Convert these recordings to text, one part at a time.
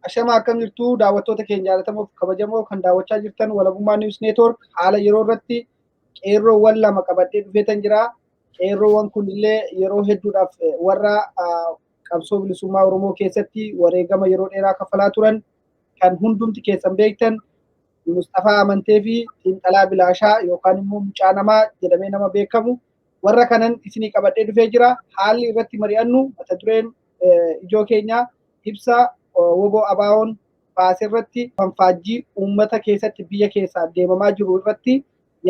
Ashama, akkam jirtu daawwattoota keenya jaallatamoo fi kabajamoo kan daawwachaa jirtan Walabummaa News Network? Haala yeroo irratti qeerroowwan lama qabadhee dhufeetan jira. Qeerroowwan kunillee yeroo hedduudhaaf warra qabsoo bilisummaa Oromoo keessatti wareegama yeroo dheeraa kaffalaa turan kan hundumti keessan beektan, Mustafaa Amantee fi Xiinxalaa Bilaashaa yookaan immoo Mucaa Namaa jedhamee nama beekamu, warra kanan isinii qabadhee dhufee jira. Haalli irratti mari'annu, mata dureen ijoo keenyaa, ibsa WBO ABO'n baase irratti, fanfaajjii uummata keessatti biyya keessaa deemamaa jiru irratti,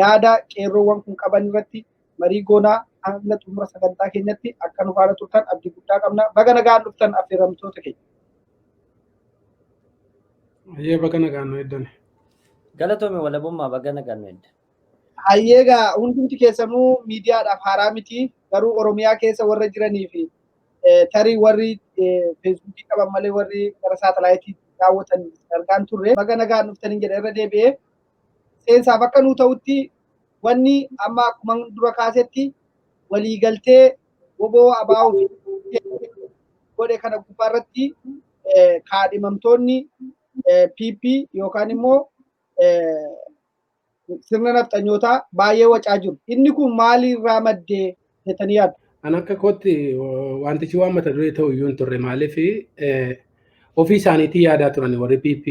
yaada qeerroowwan kun qaban irratti marii goonaa. Hanga xumura sagantaa keenyatti akka nu faana turtan abdii guddaa qabna. Baga nagaan dhuftan, affeeramtoota keenya. Hayyee, baga nagaan nu eeddane. Galatoomi Walabummaa, baga nagaan nu eedde. Hayyeegaa, hundumti keessanuu miidiyaadhaaf haaraa miti, garuu Oromiyaa keessa warra jiranii fi tarii warri Feesbuukii qaban malee warri gara saatalaayitii daawwatan argaan turre. Baga nagaan dhuftaniin jedha irra deebi'ee. Seensaaf akka nuu ta'utti, wanni amma akkuma dura kaasetti waliigaltee WBO ABO godhe kana gubbaa irratti kaadhimamtoonni PP yookaan immoo sirna nafxanyootaa baay'ee wacaa jiru. Inni kun maalirraa maddee jettanii yaaddu? An akka kootti wantichi waan mata duree ta'u iyyuu hin turre. Maaliif, ofii isaaniitii yaadaa turan warri PP,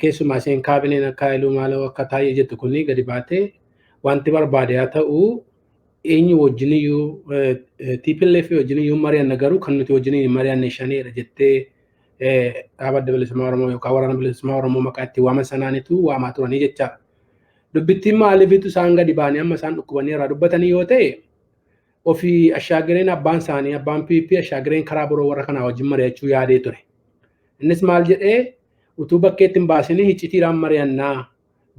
keessumaa isheen kaabineen akka Haayiluu maaloo akka taa'ee jettu kuni gadi baatee wanti barbaade haa ta'u, eenyu wajjin iyyuu, TPLF wajjin iyyuu mari'anna, garuu kan nuti wajjin hin mari'anne shaneedha jettee dhaaba Adda Bilisummaa Oromoo yookaan Waraana Bilisummaa Oromoo maqaa itti waaman sanaanitu waamaa turanii jechaadha. Dubbittiin maaliifitu isaan gadi ba'anii amma isaan dhukkubanii irraa dubbatanii yoo ta'e, Ofii Ashaagireen abbaan isaanii abbaan PP Ashaagireen karaa biroo warra kanaa wajjin mari'achuu yaadee ture. Innis maal jedhee, utuu bakkeetti hin baasinii hiccitiidhaan mari'annaa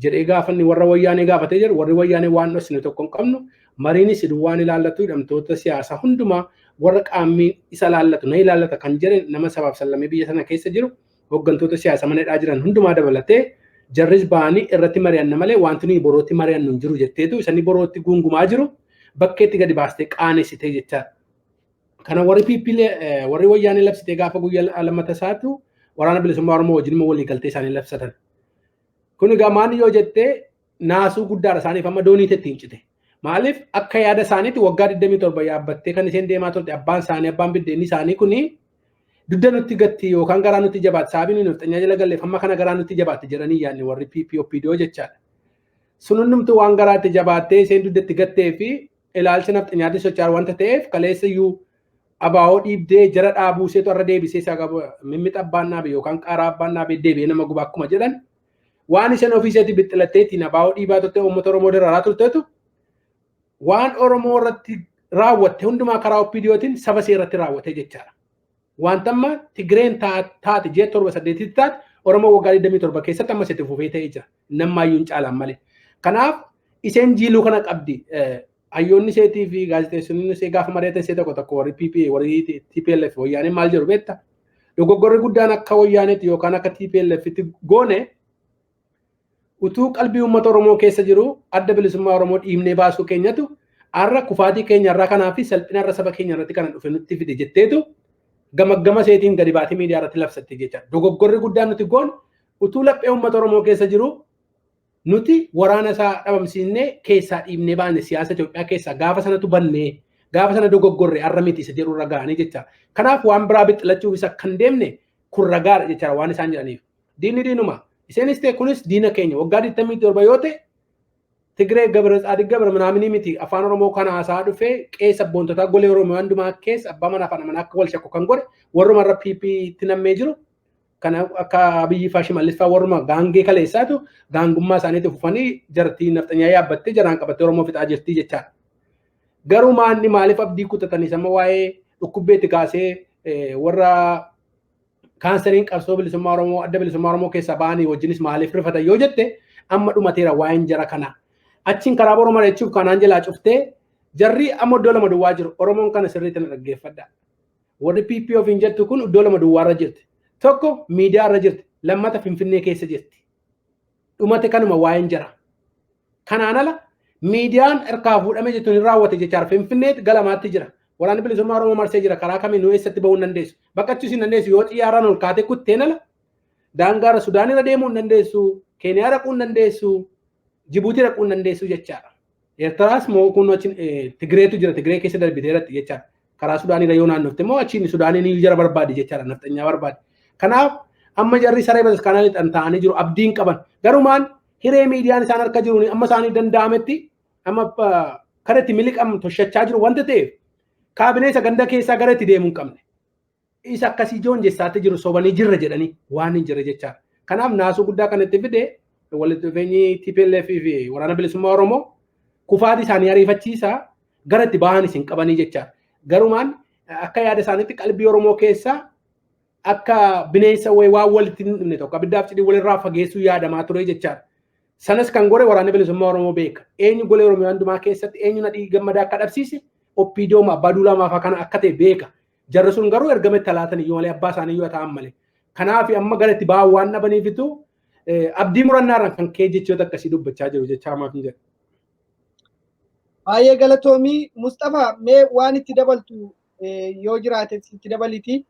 jedhee gaafanni warra wayyaanee gaafatee jedhu, warri wayyaanee waan dhosine tokko hin qabnu, mariinis waan ilaallatu hidhamtoota siyaasaa hundumaa, warra qaamni isa ilaallatu na ilaallata kan jedhe, nama sabaaf sallamee biyya sana keessa jiru, hooggantoota siyaasaa mana hidhaa jiran hundumaa dabalatee jarris ba'anii irratti mari'anna malee wanti nuyi borootti mari'annu hin jiru jetteetu isanii borootti guungumaa jiru bakkeetti gadi baastee qaanessitee jechaadha. Kana warri PP, warri wayyaanee labsitee gaafa guyyaa lammata isaatu Waraana Bilisummaa Oromoo wajjin immoo walii galtee isaanii labsatan. Kun egaa maal yoo jettee, naasuu guddaadha isaaniif, amma doonii itti hin cite. Maaliif, akka yaada isaaniitti waggaa 27 yaabbattee kan isheen deemaa turte abbaan isaanii, abbaan biddeenni isaanii kuni dugda nutti gatti yookaan garaa nutti jabaatti, sababiin nuyi nafxanyaa jala galleef amma kana garaa nutti jabaatti jedhanii yaadne warri PP OPDO jechaadha. Sun hundumtuu waan garaatti jabaattee isheen dugdatti gattee fi ilaalcha nafxanyaatti socho'aa wanta ta'eef, kaleessa iyyuu abaa'oo dhiibdee jara dhaabuu isheetu irra deebisee isaa qabu. Mimmixa abbaan dhaabe yookaan qaaraa abbaan dhaabe deebi'ee nama guba akkuma jedhan, waan isheen ofii isheetti bixxilattee ittiin abaa'oo dhiibaa turte, uummata Oromoo dararaa turteetu, waan Oromoo irratti raawwatte hundumaa karaa OPDOtiin saba ishee irratti raawwate jechaadha. Wanta amma Tigreen taate ji'a 7 8tti taate, Oromoo waggaa 27 keessatti amma itti fufee ta'ee jira. Nammaayyuu hin caalaan malee. Kanaaf isheen jiiluu kana qabdi. Hayyoonni isheetii fi gaazexeessonni ishee gaafa mari'atan ishee tokko tokko, warri PP, warri TPLF, wayyaanee maal jedhu beekta? Dogoggorri guddaan akka wayyaaneetti yookaan akka TPLFitti goone, utuu qalbii uummata Oromoo keessa jiru Adda Bilisummaa Oromoo dhiibnee baasuu keenyatu har'a kufaatii keenya irraa kanaa fi salphina irra saba keenya irratti kana dhufe nutti fide jetteetu gama isheetiin gadi baatee miidiyaa irratti labsatte jecha. Dogoggorri guddaan nuti goone, utuu laphee uummata Oromoo keessa jiru nuti waraana isaa dhabamsiisnee keessaa dhiibnee baane, siyaasa Itoophiyaa keessaa gaafa sanatu bannee, gaafa sana dogoggorre, har'a miti isa jedhu irra ga'anii jecha. Kanaaf waan biraa bixxilachuuf isa kan deemne kun ragaadha jechaadha waan isaan jedhaniif. Diinni diinuma. Isheenis ta'e kunis diina keenya waggaa 27 yoo ta'e, Tigree Gabra Tsaadiq Gabra minaaminii miti, afaan Oromoo kana haasaa dhufee qe'ee sabboontotaa golee Oromoo hundumaa keessa abbaa manaa fi manaa akka wal shakku kan godhe warruma irra PP itti nammee jiru kana akka Abiyyi faa Shimallis faa, warruma gaangee kaleessaatu gaangummaa isaaniitti fufanii jartii nafxanyaa yaabbattee jaraan qabattee Oromoo fixaa jirti jechaadha. Garuu maanni maaliif abdii kutatanii sama waa'ee dhukkubbeetti kaasee warra kaanseriin qabsoo bilisummaa Oromoo, Adda Bilisummaa Oromoo keessaa ba'anii wajjinis maaliif rifatan yoo jette, amma dhumateera waa'een jara kana. Achiin karaa boroo mari'achuuf kanaan jalaa cuftee jarri amma iddoo lama duwwaa jiru. Oromoon kana sirriitti na dhaggeeffadha. Warri PP ofiin jettu kun iddoo lama duwwaarra jirti. Tokko miidiyaa irra jirti. Lammata Finfinnee keessa jirti. Dhumate kanuma waa'een jara. Kanaan ala miidiyaan harkaa fuudhamee jettuun hin raawwate jechaadha. Finfinneetti galamaatti jira. Waraanni Bilisummaa Oromoo marsee jira. Karaa kamiin nu eessatti bahuu hin dandeessu? Baqachuus hin dandeessu. Yoo xiyyaaraan ol kaatee kutteen ala daangaara Sudaan irra deemuu hin dandeessu. Keeniyaa dhaquu hin dandeessu. Jibuutii dhaquu hin dandeessu jechaadha. Eertiraas moo kun achi Tigireetu jira. Tigiree keessa darbiteeratti jechaadha. Karaa Sudaanii irra yoo naannofte immoo achiin Sudaaniin iyyuu jara barbaade jechaadha. Nafxanyaa barbaade. Kanaaf amma jarri saree bataskaanaa lixan ta'anii jiru. Abdiin qaban. Garumaan hiree miidiyaan isaan harka jiruun amma isaanii danda'ametti amma kara itti miliqamu toshachaa jiru wanta ta'eef, kaabinee isa ganda keessaa gara itti deemuu hin qabne. Isa akkasii joonjessaatti jiru, sobanii jirra jedhanii waan hin jirre jechaadha. Kanaaf naasuu guddaa kan itti fide walitti dhufeenyi TPLF fi Waraana Bilisummaa Oromoo kufaatii isaanii ariifachiisaa, gara itti bahan isin qabanii jechaadha. Garumaan akka yaada isaaniitti qalbii Oromoo keessaa akka bineensa wayii waan walitti hin dhufne tokko abiddaaf cidii walirraa fageessuu yaadamaa ture jechaadha. Sanas kan godhe Waraanni Bilisummaa Oromoo beeka. Eenyu golee Oromiyaa hundumaa keessatti eenyu Nadhii Gammadaa akka dhabsiise, OPDOma abbaa duulaa maafaa kana akka ta'e beeka. Jarri sun garuu ergama itti laatan iyyuu malee, abbaa isaanii iyyuu ta'an malee. Kanaaf amma gara itti ba'an waan dhabaniifitu abdii murannaarraan kan ka'e jechoota akkasii dubbachaa jiru jechaa hamaaf hin jedhu. Baay'ee galatoomii Mustafa, mee waan itti dabaltu yoo jiraate itti dabaliti,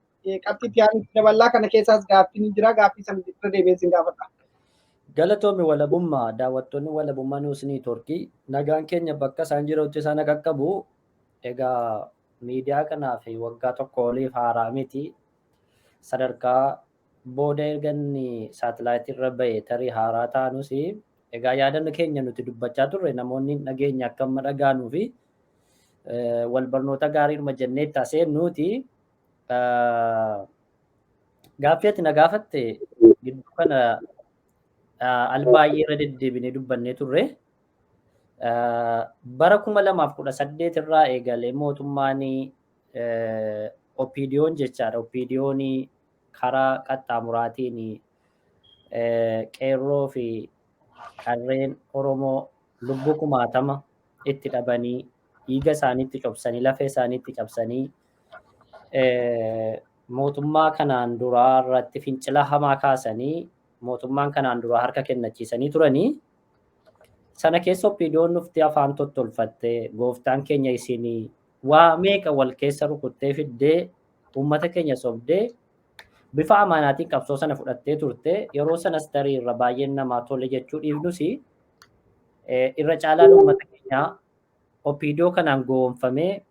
qabxii itti aanu itti daballaa, kana keessaas gaaffiin jira, gaaffii sana irra deebi'ee sin gaafadha. Galatoomi Walabummaa, daawwattoonni Walabummaa News Networkii nagaan keenya bakka isaan jirutti isaan qaqqabu. Egaa miidiyaa kanaaf waggaa tokko oliif haaraa miti. Sadarkaa booda erga inni saatalaayitii irra bahe tarii haaraa ta'anus, egaa yaadanni keenya nuti dubbachaa turre namoonni dhageenya akka amma dhagaanuu fi wal barnoota gaariidhuma jennee itti seennuuti. Gaaffii ati na gaafatte gidduu kana al baay'ee irra deddeebinee dubbannee turre. Bara 2018 irraa eegalee mootummaan OPDO'n jechaadha. OPDO'n karaa qaxxaamuraatiin qeerroo fi qarreen Oromoo lubbuu kumaatama itti dhabanii, dhiiga isaaniitti cobsanii, lafee isaaniitti cabsanii, mootummaa kanaan duraa irratti fincila hamaa kaasanii, mootummaan kanaan duraa harka kennachiisanii turanii. Sana keessa OPDO'n dhuftee afaan tottolfattee, gooftaan keenya isinii, waa meeqa wal keessa rukuttee fiddee, uummata keenya sobdee, bifa amaanaatiin qabsoo sana fudhattee turte. Yeroo sanas tarii irra baay'een namaa tole jechuu dhiifnus, irra caalaan uummata keenyaa OPDO kanaan gowwoomfamee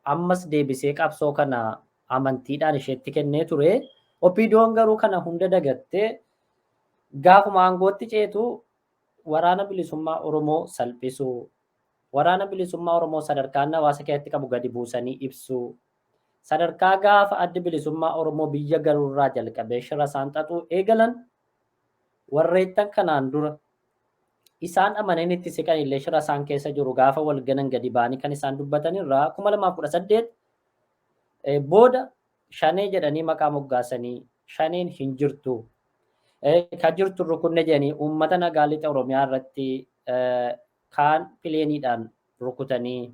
ammas deebisee qabsoo kana amantiidhaan isheetti kennee ture. OPDO'n garuu kana hunda dagattee gaafuma aangootti ceetu waraana bilisummaa Oromoo salphisuu, waraana bilisummaa Oromoo sadarkaan hawaasa keessatti qabu gadi buusanii ibsuu, sadarkaa gaafa addi bilisummaa Oromoo biyya galuurraa jalqabee shira isaan xaxuu eegalan. Warreettan kanaan dura isaan amaneen itti siqan illee shira isaan keessa jiru gaafa wal ganan gadi ba'anii kan isaan dubbatan irraa, 2018 booda Shanee jedhanii maqaa moggaasanii, Shaneen hin jirtu, kan jirtu rukunne jedhanii, uummata nagaa lixa Oromiyaa irratti kaan pileeniidhaan rukutanii,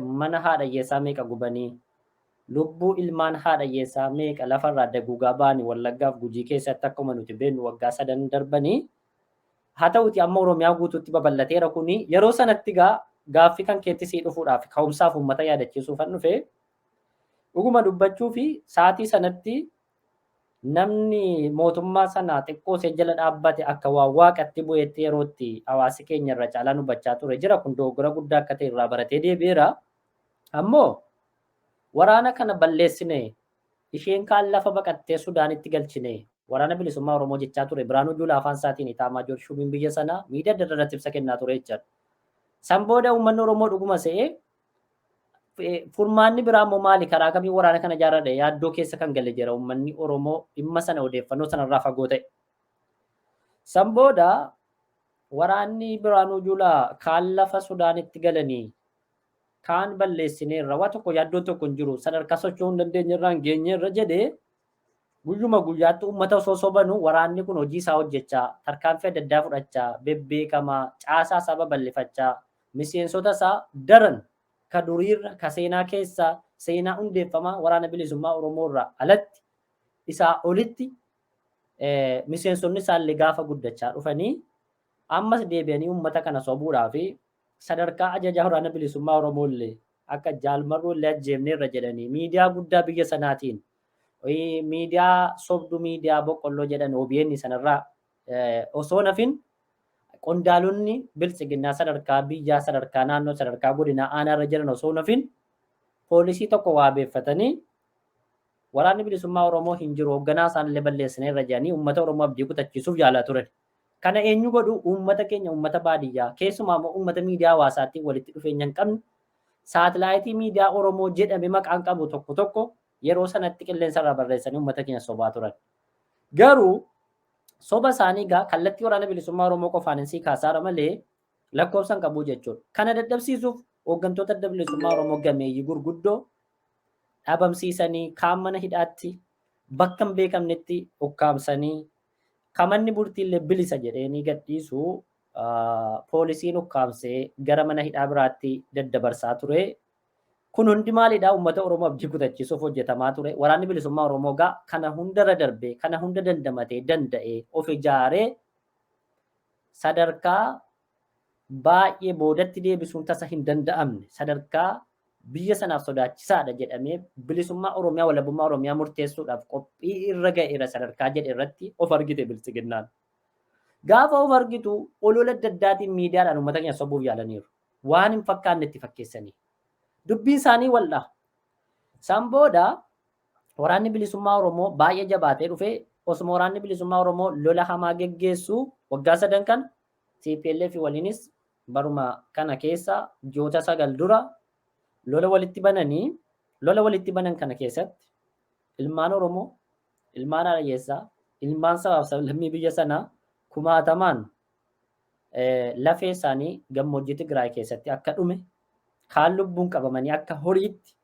mana haadha hiyyeessaa meeqa gubanii, lubbuu ilmaan haadha hiyyeessaa meeqa lafarraa daguugaa ba'anii Wallaggaaf Gujii keessatti, akkuma nuti beeknu waggaa 3 darbanii. Haa ta'uti amma Oromiyaa guutuutti babal'ateera kuni. Yeroo sanatti gaa gaaffii kan keetti sii dhufuudhaaf, ka'umsaaf uummata yaadachiisuufan dhufe. Dhuguma dubbachuu fi sa'aatii sanatti namni mootummaa sana xiqqoo ishee jala dhaabbate akka waan waaqatti bu'eetti yerootti hawaasi keenya irra caalaan hubachaa ture jira. Kun dogoggora guddaa akka ta'e irraa baratee deebi'eera. Ammoo waraana kana balleessine, isheen kaan lafa baqattee Sudaanitti galchine, waraana bilisummaa Oromoo jechaa ture Biraanuu Juulaa afaan isaatiin, Itaamaajoor Shuumiin biyya sanaa miidiyaa adda addaa irratti ibsa kennaa ture jechaadha. San booda uummanni Oromoo dhuguma se'ee, furmaanni biraa immoo maali, karaa kamiin waraana kana ijaarradha yaaddoo keessa kan gale jira, uummanni Oromoo dhimma sana odeeffannoo sanarraa fagoo ta'e. San booda waraanni Biraanuu Juulaa kaan lafa Sudaanitti galanii, kaan balleessineerra, waa tokko yaaddoon tokko hin jiru, sadarkaa socho'uu hin dandeenye irraan geenyeerra jedhee, guyyuma guyyaatti uummata osoo sobanu, waraanni kun hojii isaa hojjechaa, tarkaanfii adda addaa fudhachaa, bebbeekamaa, caasaa isaa babal'ifachaa, miseensota isaa daran ka duriirra, ka seenaa keessaa, seenaa hundeeffamaa waraana bilisummaa Oromoo irraa alatti isaa olitti miseensonni isaallee gaafa guddachaa dhufanii, ammas deebi'anii uummata kana sobuudhaa fi sadarkaa ajajaa waraana bilisummaa Oromoo illee akka Jaalmarruu illee ajjeefneerra jedhanii, miidiyaa guddaa biyya sanaatiin, miidiyaa sobduu, miidiyaa boqqolloo jedhan OBN sanarraa osoo nafin, qondaalonni biltsiginnaa sadarkaa biyyaa, sadarkaa naannoo, sadarkaa godinaa, aanaarra jiran osoo nafin, poolisii tokko waabeeffatanii, waraanni bilisummaa Oromoo hin jiru, hoogganaa isaanillee balleessineerra jedhanii uummata Oromoo abdii kutachiisuuf yaalaa turan. Kana eenyu godhu? Uummata keenya, uummata baadiyyaa, keessumaa immoo uummata miidiyaa hawaasaatiin walitti dhufeenya hin qabne, saatilaayitii miidiyaa Oromoo jedhame maqaan qabu tokko tokko yeroo sanatti qilleensa irraa barreessanii uummata keenya sobaa turan. Garuu soba isaanii gaa kallattii waraana bilisummaa Oromoo qofaan hin sii kaasaara malee lakkoofsa hin qabu jechuudha. Kana dadhabsiisuuf hooggantoota adda bilisummaa Oromoo gameeyyii gurguddoo dhabamsiisanii, kaan mana hidhaatti bakka hin beekamnetti ukkaamsanii, kamanni burtiillee bilisa jedheenii gadhiisu poolisiin ukkaamsee gara mana hidhaa biraatti daddabarsaa ture. Kun hundi maalidha? Uummata Oromoo abdii kutachiisuuf hojjetamaa ture. Waraanni bilisummaa Oromoo gaa kana hundarra darbee, kana hunda dandamatee, danda'ee, of ijaaree, sadarkaa baay'ee boodatti deebisuun tasa hin danda'amne, sadarkaa biyya sanaaf sodaachisaadha jedhamee, bilisummaa Oromiyaa, walabummaa Oromiyaa murteessuudhaaf qophii irra ga'eera sadarkaa jedhe irratti of argite biltsiginnaan. Gaafa of argitu olola adda addaatiin miidiyaadhaan uummata keenya sobuuf yaalaniiru. Waan hin fakkaanne itti fakkeessanii. Dubbiin isaanii waldha. San booda waraanni bilisummaa Oromoo baay'ee jabaatee dhufee, osuma waraanni bilisummaa Oromoo lola hamaa geggeessu waggaa 3 kan TPLF waliinis baruma kana keessa ji'oota 9 dura lola walitti bananii, lola walitti banan kana keessatti ilmaan Oromoo, ilmaan haadha, ilmaan sabaaf sablammii biyya sanaa kumaatamaan Lafee isaanii gammoojjii Tigraay keessatti akka dhume, kaan lubbuun qabamanii akka horiitti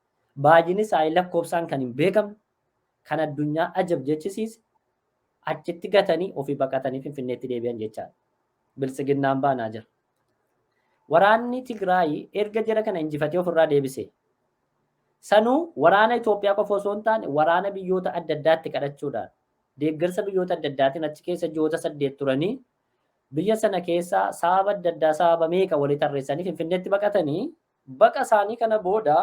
baay'inni isaanii lakkoofsaan kan hin beekamne, kan addunyaa ajab jechisiise achitti gatanii ofii baqatanii Finfinneetti deebi'an jechaadha. Biltsiginnaan baanaa jira. Waraanni Tigraay erga jara kana injifatee ofirraa deebise. Sanuu waraana Itoophiyaa qofa osoo hin taane waraana biyyoota adda addaatti kadhachuudhaan deeggarsa biyyoota adda addaatiin achi keessa ji'oota 8 turanii biyya sana keessa sababa adda addaa sababa meeqa walii tarreessanii Finfinneetti baqatanii baqa isaanii kana booda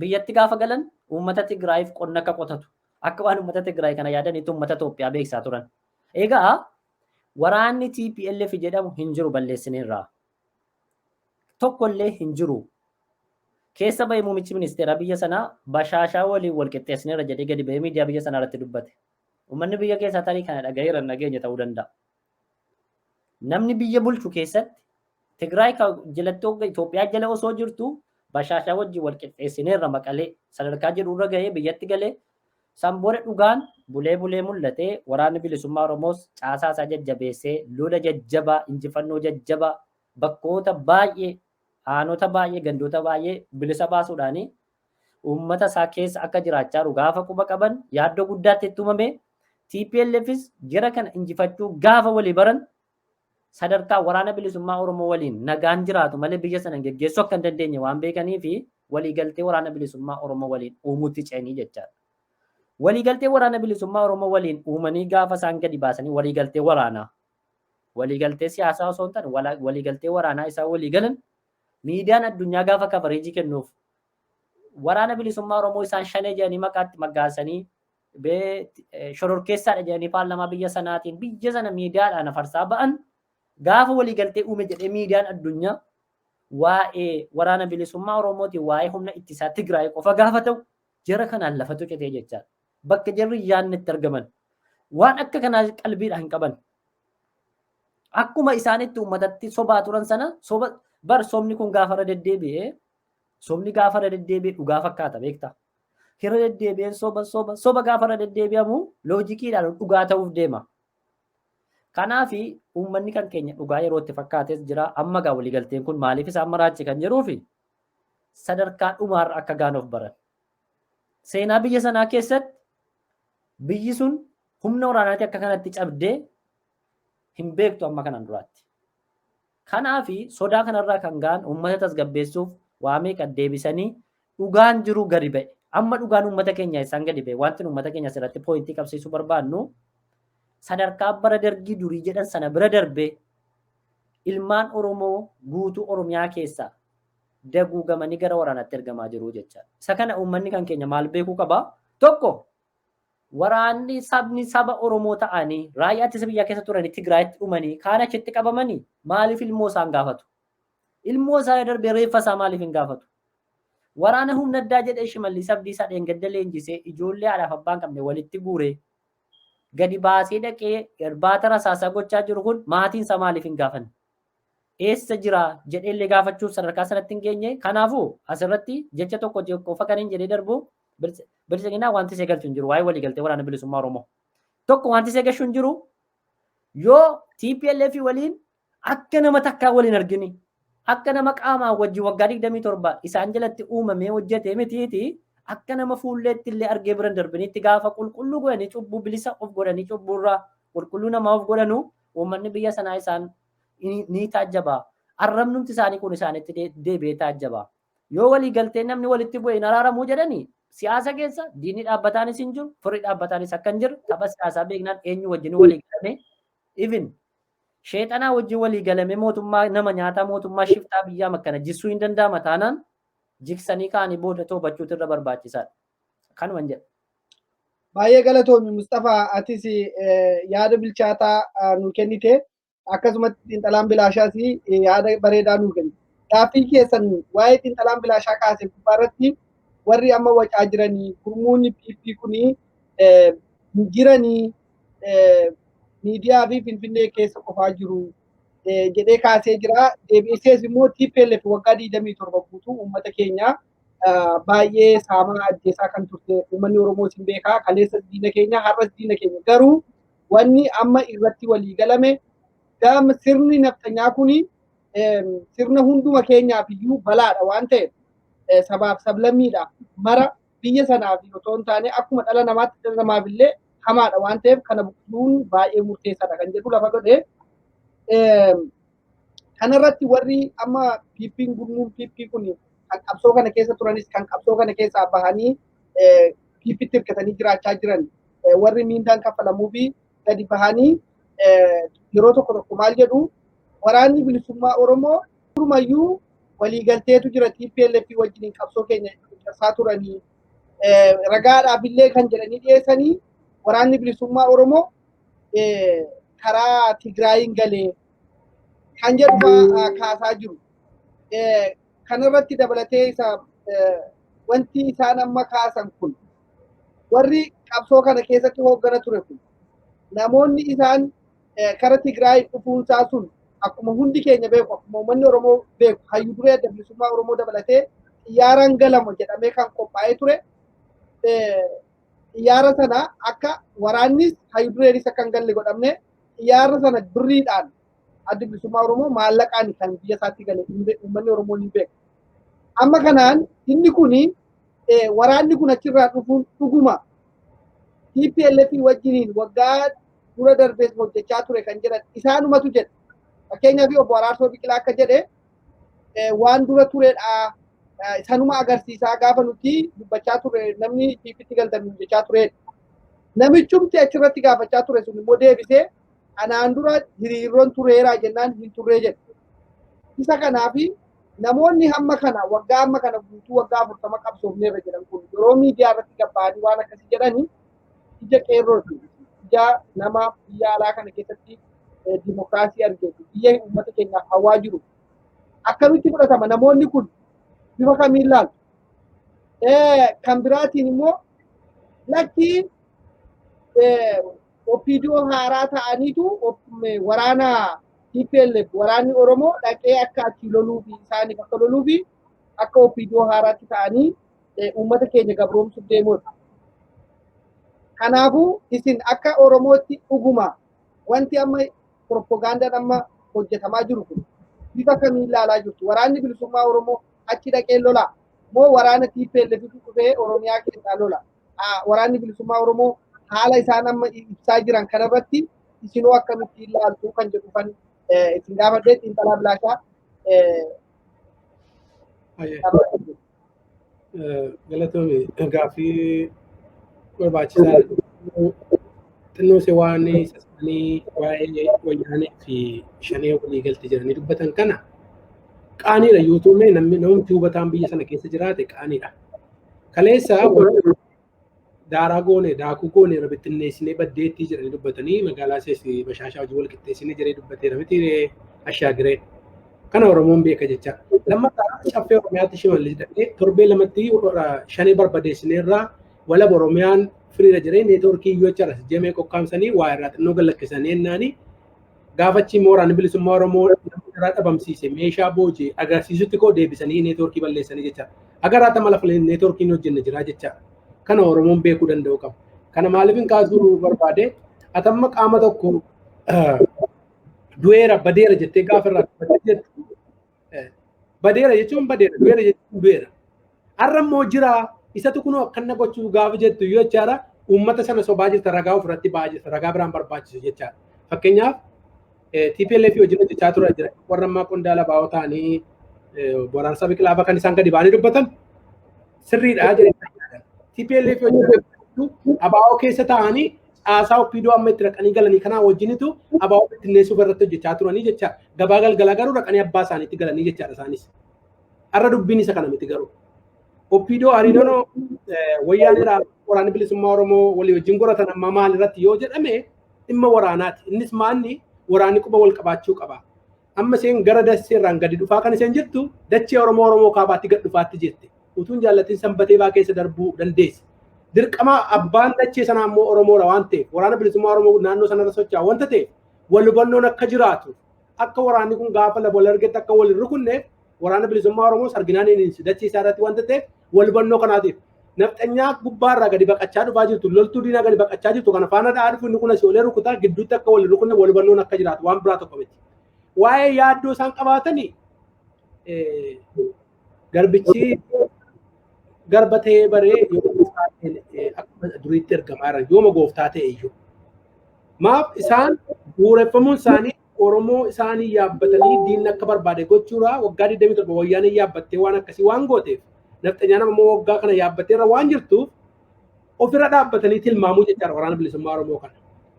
biyyatti gaafa galan uummata Tigraayiif qonna akka qotatu akka waan uummata Tigraay kana yaadaniitti uummata Itoophiyaa beeksisaa turan. Egaa waraanni TPLF jedhamu hin jiru balleessineerraa. Tokkollee hin jiru. Keessa bahee muummichi ministeeraa biyya sanaa Bashaashaa waliin wal qixxeessineerra jedhee gadi bahee miidiyaa biyya sanaa irratti dubbate. Uummanni biyya keessaa tarii kana dhagaheera hin dhageenye ta'uu danda'a. Namni biyya bulchu keessatti Tigraay jalatti Itoophiyaa jala osoo jirtu Bashaashaa wajjin wal qixxeessineerra Maqalee sadarkaa jedhurra gahee biyyatti galee san booda dhugaan bulee bulee mul'atee waraanni bilisummaa Oromoos caasaa isaa jajjabeessee lola jajjabaa injifannoo jajjabaa bakkoota baay'ee aanota baay'ee gandoota baay'ee bilisa baasuudhaani uummata isaa keessa akka jiraachaa jiru gaafa quba qaban yaaddoo guddaatti itti uumame. TPLFs jara kana injifachuu gaafa walii baran sadarkaa waraana bilisummaa Oromoo waliin nagaan jiraatu malee biyya sana geggeessuu akka hin dandeenye waan beekanii fi waliigaltee waraana bilisummaa Oromoo waliin uumuutti ce'anii jechaadha. Waliigaltee waraana bilisummaa Oromoo waliin uumanii gaafa isaan gadi baasanii waliigaltee waraanaa waliigaltee siyaasaa osoo hin taane waliigaltee waraanaa isaan walii galan miidiyaan addunyaa gaafa kafareejii kennuuf waraana bilisummaa Oromoo isaan shanee jedhanii maqaatti maggaasanii shororkeessaadha jedhanii paarlaamaa biyya sanaatiin biyya sana miidiyaadhaan afarsaa ba'an gaafa waliigaltee uume jedhee miidiyaan addunyaa waa'ee waraana bilisummaa Oromootiin waa'ee humna ittisaa Tigraay qofa gaafa ta'u jara kanaan lafatu citee jechaadha. Bakka jarri yaadni itti argaman waan akka kanaa qalbiidhaan hin qaban. Akkuma isaan itti uummatatti sobaa turan sana soba bar sobni kun gaafa irra deddeebi'ee sobni gaafa irra deddeebi'ee dhugaa fakkaata beektaa. Irra deddeebi'ee soba soba soba gaafa irra deddeebi'amu loojikiidhaan dhugaa ta'uuf deema. Kanaafi uummanni kan keenya dhugaa yeroo itti fakkaates jira. Amma gaa waliigalteen kun maaliif isaan maraache kan jedhuufi sadarkaa dhumaarra akka gaan of baran. Seenaa biyya sanaa keessatti biyyi sun humna waraanaatti akka kanatti cabdee hin beektu amma kanaan duraatti. Kanaafi sodaa kanarraa kan ga'an uummata tasgabbeessuuf waa meeqa deebisanii dhugaan jiru gadi ba'e. Amma dhugaan uummata keenya isaan gadi ba'e. Wanti uummata keenya asirratti pooyintii qabsiisuu barbaannu sadarkaa bara dargii durii jedhan sana bira darbee ilmaan Oromoo guutuu Oromiyaa keessaa daguugamanii gara waraanaatti ergamaa jiru jechaadha. Isa kana uummanni kan keenya maal beekuu qaba? Tokko waraanni sabni saba Oromoo ta'anii raayyaa ittisa biyyaa keessa turanii Tigraayitti dhumanii kaan achitti qabamanii maaliif ilmoo isaan gaafatu? Ilmoo isaa darbee reeffa isaa maaliif hin gaafatu? Waraana humna addaa jedhee Shimallis Abdiisaa dheengadda leenjisee ijoollee haadhaaf abbaan qabne walitti guuree gadi baasee dhaqee irbaata rasaasaa gochaa jiru kun maatiin isaa maaliif hin gaafanne? Eessa jira jedhee illee gaafachuuf sadarkaa sanatti hin geenye. Kanaafuu asirratti jecha tokko qofa kan hin jedhee darbu biltsiginnaa wanti isee galchu hin jiru waa'ee waliigaltee waraana bilisummaa Oromoo. Tokko wanti isee galchu hin jiru yoo TPLF waliin akka nama takkaa waliin argini akka nama qaamaan wajjin waggaa 27 isaan jalatti uumamee hojjete mitiiti akka nama fuulleetti illee argee biran darbinitti gaafa qulqulluu godhanii cubbuu bilisa of godhanii cubbuurraa qulqulluu namaa of godhanu uummanni biyya sanaa isaan ni taajjaba. Arrabnumti isaanii kun isaanitti deebi'ee taajjaba. Yoo walii galtee namni walitti bu'e hin araaramuu jedhanii siyaasa keessa diinni dhaabbataanis hin jiru, firri dhaabbataanis akka hin jiru, tapha siyaasaa beeknaan eenyu wajjin walii galame even sheexanaa wajjin walii galame mootummaa nama nyaataa mootummaa shiftaa biyyaa makkana jissuu hin danda'ama taanaan jiksanii kaanii booda toobachuutu irra barbaachisaadha. Kanuman jedha. Baay'ee galatoomi Mustafaa, atis yaada bilchaataa nu kennite akkasumatti xiinxalaan bilaashaas yaada bareedaa nu kennite. Gaaffii keessan waa'ee xiinxalaan bilaashaa kaase gubbaarratti warri amma wacaa jiranii gurmuun PP kunii jiranii miidiyaa fi Finfinnee keessa qofaa jiru jedhee kaasee jira. Deebisees immoo TPLF waggaa 27 guutuu uummata keenya baay'ee saamaa ajjeesaa kan turte uummanni Oromoo sin beekaa kaleessas diina keenya har'as diina keenya garuu wanni amma irratti walii galame Gama sirni nafxanyaa kuni sirna hunduma keenyaaf iyyuu balaadha waan ta'eef sabaaf sablammiidhaaf mara biyya sanaaf otoo hin taane akkuma dhala namaatti dhala namaaf illee hamaadha waan ta'eef kana buqqisuun baay'ee murteessaadha kan jedhu lafa godhee. Kanarratti warri amma PP'n gurmuun PP kun kan qabsoo kana keessa turanis kan qabsoo kana keessaa bahanii PP'tti hirkatanii jiraachaa jiran warri miindaan kaffalamuu fi gadi bahanii yeroo tokko tokko maal jedhu waraanni bilisummaa Oromoo durumayyuu waliigalteetu jira TPLF wajjin qabsoo keenya cabsaa turanii ragaadhaaf illee kan jedhanii dhiyeessanii waraanni bilisummaa Oromoo karaa Tigraayin galee kan jedhu kaasaa jiru. Kanarratti dabalatee isa wanti isaan amma kaasan kun warri qabsoo kana keessatti hooggana ture kun namoonni isaan kara Tigraay dhufuunsaa sun akkuma hundi keenya beeku akkuma uummanni Oromoo beeku hayyuu duree adda bilisummaa Oromoo dabalatee xiyyaaraan galama jedhamee kan qophaa'ee ture xiyyaara sana akka waraannis hayyuu dureenis akka hin galle godhamne xiyyaara sana birriidhaan adda bilisummaa Oromoo maallaqaan kan biyya isaatti gale uummanni Oromoo ni beeka. Amma kanaan inni kuni waraanni kun achirraa dhufuun dhuguma TPLF wajjiniin waggaa dura darbees hojjechaa ture kan jedhan isaanumatu jedha. Fakkeenyaaf obbo Araarsoo Biqilaa akka jedhe waan dura turedha. Sanuma agarsiisaa gaafa nuti dubbachaa ture namni TPtti galtan hojjechaa turedha. Namichumti achirratti gaafachaa ture sun immoo deebisee anaan dura hiriiroon tureeraa jennaan hin turree jedhe. Isa kanaafi namoonni hamma kana waggaa hamma kana guutuu waggaa 40 qabsoofneerra jedhan kun yeroo miidiyaa irratti gabba'anii waan akkasii jedhanii ija qeerrooti. Ija nama biyya alaa kana keessatti dimokiraasii argeetu biyya uummata keenyaaf hawaa jiru. Akkamitti fudhatama namoonni kun bifa kamiin laalu? Kan biraatiin immoo lakkii OPDO haaraa ta'aniitu waraana TPLF waraanni Oromoo dhaqee akka achi loluu fi isaaniif akka loluu fi akka OPDO haaraatti ta'anii uummata keenya gabroomsuuf deemudha. Kanaafuu isin akka Oromootti dhuguma wanti amma propagandaan amma hojjetamaa jiru kun bifa kamiin ilaalaa jirtu? Waraanni bilisummaa Oromoo achi dhaqee lola moo waraana TPLF dhufee Oromiyaa keessaa lola? Waraanni bilisummaa Oromoo haala isaan amma ibsaa jiran kanarratti isinoo akkamitti ilaaltu kan jedhu kan isin gaafadhee xiinxalaa bilaashaa. Galatoomi, gaaffii barbaachisaa xinnoo se waan isaanii waa'ee wayyaanee fi shanee walii galte jedhanii dubbatan kana qaaniidha. Yuutuumee namni namumti hubataan biyya sana keessa jiraate qaaniidha. Kaleessa daaraa goone daakuu goone irra bittinneessinee baddeettii jedhanii dubbatanii magaalaa seesi bashaashaa hojii wal qixxeessinee jedhee dubbateera miti ashaagiree. Kana Oromoon beeka jecha. Lammaffaa caffee Oromiyaatti Shimallis dhaqee torbee lamatti shanee barbadeessinee irraa walaba Oromiyaan firiira jedhee neetwoorkii iyyuu jechaadha. Jemee qoqqaamsanii waa irraa xinnoo gallakkisanii ennaani gaafachi mooraan bilisummaa Oromoo irraa dhabamsiise meeshaa boojii agarsiisutti koo deebisanii neetwoorkii balleessanii jecha. Agaraata mala neetwoorkiin hojjenne jira jecha. Kana Oromoon beekuu danda'u qaba. Kana maaliif hin kaasuu barbaade atamma qaama tokko du'eera badeera jettee gaafa irraa dubbattee jettu badeera jechuun badeera du'eera jechuun du'eera. Har'a immoo jira isatu kunoo akkana gochuu gaafa jettu yoo jechaadha uummata sana sobaa jirta ragaa ofirratti ba'aa jirta ragaa biraan barbaachisu jechaadha. Fakkeenyaaf TPLF wajjin hojjechaa tura jira warra ammaa qondaala baa'oo ta'anii waraansa biqilaa kan isaan gadi ba'anii dubbatan sirriidha jedhanii TPLF wajjin abaa'oo keessa ta'anii caasaa OPDO amma itti raqanii galanii kanaa wajjinitu abaa'oo bittinneessuuf irratti hojjechaa turanii jecha gabaa galgalaa garuu raqanii abbaa isaaniitti galanii jechaadha isaanis. Har'a dubbiin isa kana miti garuu. OPDO hariiroon wayyaanee waraanni bilisummaa Oromoo walii wajjin godhatan amma maal irratti yoo jedhame dhimma waraanaati. Innis maanni waraanni quba wal qabaachuu qaba. Amma isheen gara dachee irraan gadi dhufaa kan isheen jirtu dachee Oromoo Oromoo kaabaatti gad dhufaatti jirti. Utuun jaallatiin sanbatee baa keessa darbuu dandeessi. Dirqama abbaan dachee sanaa immoo Oromoodha waan ta'eef waraana bilisummaa Oromoo naannoo sanarra socho'a wanta ta'eef wal hubannoon akka jiraatu akka waraanni kun gaafa lafa wal argetti akka wal hin rukunneef waraana bilisummaa Oromoo sarginaan hin dachee isaa irratti wanta ta'eef wal hubannoo kanaatiif. Nafxanyaa gubbaarraa gadi baqachaa dhufaa jirtu, loltuu diinaa gadi baqachaa jirtu kana faana dha'aa dhufu inni kun asii olee rukutaa gidduutti akka wal rukunne wal hubannoon akka jiraatu waan biraa tokko miti. Waa'ee yaaddoo isaan qabaatanii garbichi garba ta'ee baree yoo akkuma duriitti ergamaa jiran yooma gooftaa ta'e iyyuu. Maaf isaan bu'uureffamuun isaanii Oromoo isaanii yaabbatanii diinni akka barbaade gochuurraa waggaa 27 wayyaanee yaabbattee waan akkasii waan gooteef nafxanyaan ammoo waggaa kana yaabbattee irra waan jirtuuf ofirra dhaabbatanii tilmaamuu jechaadha waraana bilisummaa Oromoo kana.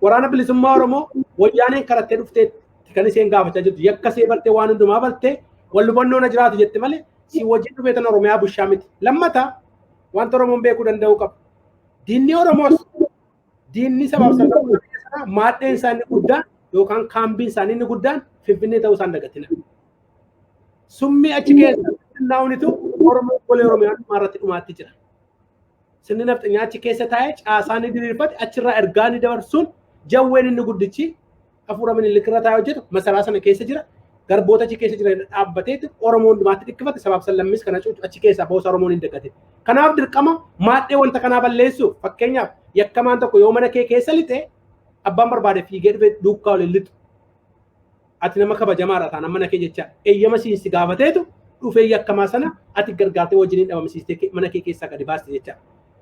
Waraana bilisummaa Oromoo wayyaaneen karattee dhuftee kan isheen gaafachaa jirtu yakka ishee bartee waan hundumaa bartee wal hubannoo na jiraatu jette malee si wajjin dhufee tan Oromiyaa bushaa miti. Lammata wanta Oromoon beekuu danda'u qaba. Diinni Oromoos diinni sabaaf sablammoota biyya sanaa maadheen isaanii guddaan yookaan kaambiin isaanii inni guddaan Finfinnee ta'uu isaan dagatina. Summii achi keessa xinnaa'unitu Oromoo golee Oromiyaa dhumaa irratti dhumaatti jira. Sirni nafxanyaa achi keessa taa'ee caasaa ni diriirfate achirraa ergaa ni dabarsuun jawween inni guddichi hafuura Minilik irra taa'ee hojjetu masaraa sana keessa jira. Garboota achi keessa jiran dhaabbateetu Oromoo hundumaatti dhikkifate sabaaf sablammis kana cuucu achi keessaa boosa Oromoon hin dagatin. Kanaaf dirqama maadhee wanta kanaa balleessuuf fakkeenyaaf yakkamaan tokko yoo mana kee keessa lixe abbaan barbaade fiigee dhufee duukaa waliin lixu. Ati nama kabajamaadha taanaan mana kee jecha eeyyama siin si gaafateetu dhufee yakkamaa sana ati gargaartee wajjin dhabamsiistee mana kee keessaa gadi baaste jecha.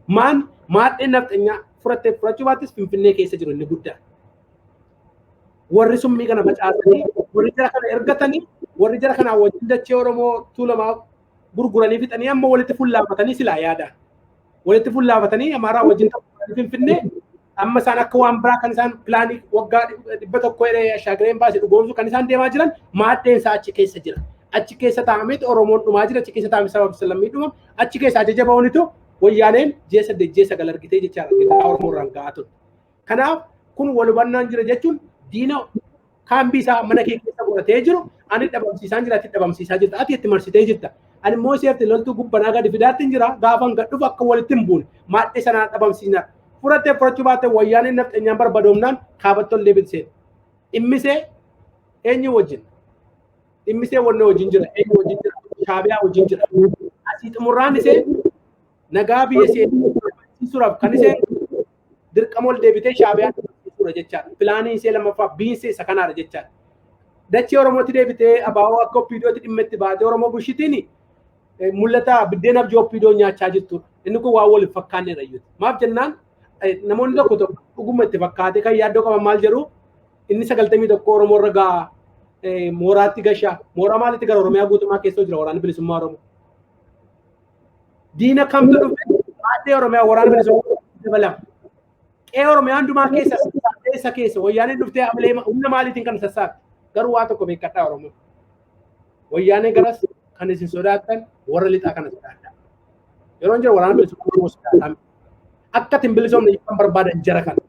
Maan maadheen nafxanyaa furattee furachuu baattis Finfinnee keessa jiru inni guddaan. Warri summii kana facaasanii warri jara kana ergatanii warri jara kanaa wajjin dachee Oromoo Tuulamaa gurguranii fixanii amma walitti fullaafatanii silaa yaadaan. Walitti fullaafatanii Amaaraa wajjin ta'uu Finfinnee amma isaan akka waan biraa kan isaan pilaanii waggaa 100 jedhee ashaagireen baase dhugoomsu kan isaan deemaa jiran maaddeen isaa achi keessa jira. Achi keessa taa'ameetu Oromoon dhumaa jira, achi keessa taa'ame sabab lammii dhuma, achi keessa ajaja ba'uunitu wayyaaneen ji'a 8 ji'a 9 argitee jechaadha gidiraa Oromoo irraan ga'aa ture. Kanaaf kun wal hubannaan jira jechuun diina kaambii isaa mana kee keessa godhatee jiru ani dhabamsiisaan jira ati dhabamsiisaa jirta ati itti marsitee jirta. Ani immoo seerti loltuu gubbanaa gadi fidaatti hin jira gaafan gad dhufu akka walitti hin buune maadhee sanaan dhabamsiisna. Furattee furachuu baatte wayyaaneen nafxanyaan barbadoomnaan kaabatti ol deebisee. Dhimmisee eenyu wajjin? Dhimmisee wanna wajjin jira eenyu wajjin jira? Shaabiyaa wajjin jira. Asii xumurraan isee nagaa biyya ishee barsiisuudhaaf kan isheen dirqama ol deebitee Shaabiyaa dhabamsiisuudha jechaadha. Pilaanii ishee lammaffaa biinsee isa kanaadha jechaadha. Dachee Oromootti deebitee abaa'oo akka OPDOtti dhimma itti baatee Oromoo bushitiin mul'ata biddeen abjuu OPDO nyaachaa jirtudha. Inni kun waan wal hin fakkaannedha iyyuu. Maaf jennaan namoonni tokko tokko dhuguma itti fakkaatee kan yaaddoo qaban maal jedhu inni 91 Oromoo irra ga'a mooraatti gasha mooraa maalitti gara Oromiyaa guutummaa keessa jira waraanni bilisummaa Oromoo. Diina kamtu dhufe maadhee Oromiyaa waraana bilisummaa dabalama. Qe'ee Oromiyaa hundumaa keessa sassaabdee isa keessa wayyaaneen dhuftee amalee humna maaliitiin kan sassaabde garuu waa tokko beekadhaa Oromoo. Wayyaanee garas kan isin sodaattan warra lixaa kana sodaadhaa. Yeroo jira waraana bilisummaa Oromoo sodaataa. Akka itti hin bilisoomne kan barbaadan jara kana.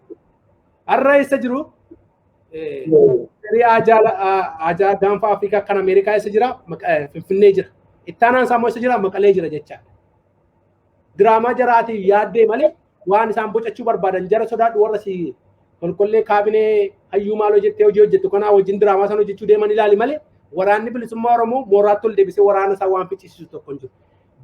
Har'a eessa jiru? Firii Ajaa gaanfa Afrikaa kan Ameerikaa eessa jira? Finfinnee jira. Ittaanaan isaa immoo eessa jira? Maqalee jira jechaadha. Diraamaa jaraatiin yaaddee malee waan isaan bocachuu barbaadan jara sodaadhu warra si kolkollee kaabinee hayyuu maaloo jettee hojii hojjettu kanaa wajjin diraamaa sana hojjechuu deeman ilaali malee waraanni bilisummaa Oromoo mooraatti ol deebisee waraana isaa waan ficcisiisu tokko hin jiru.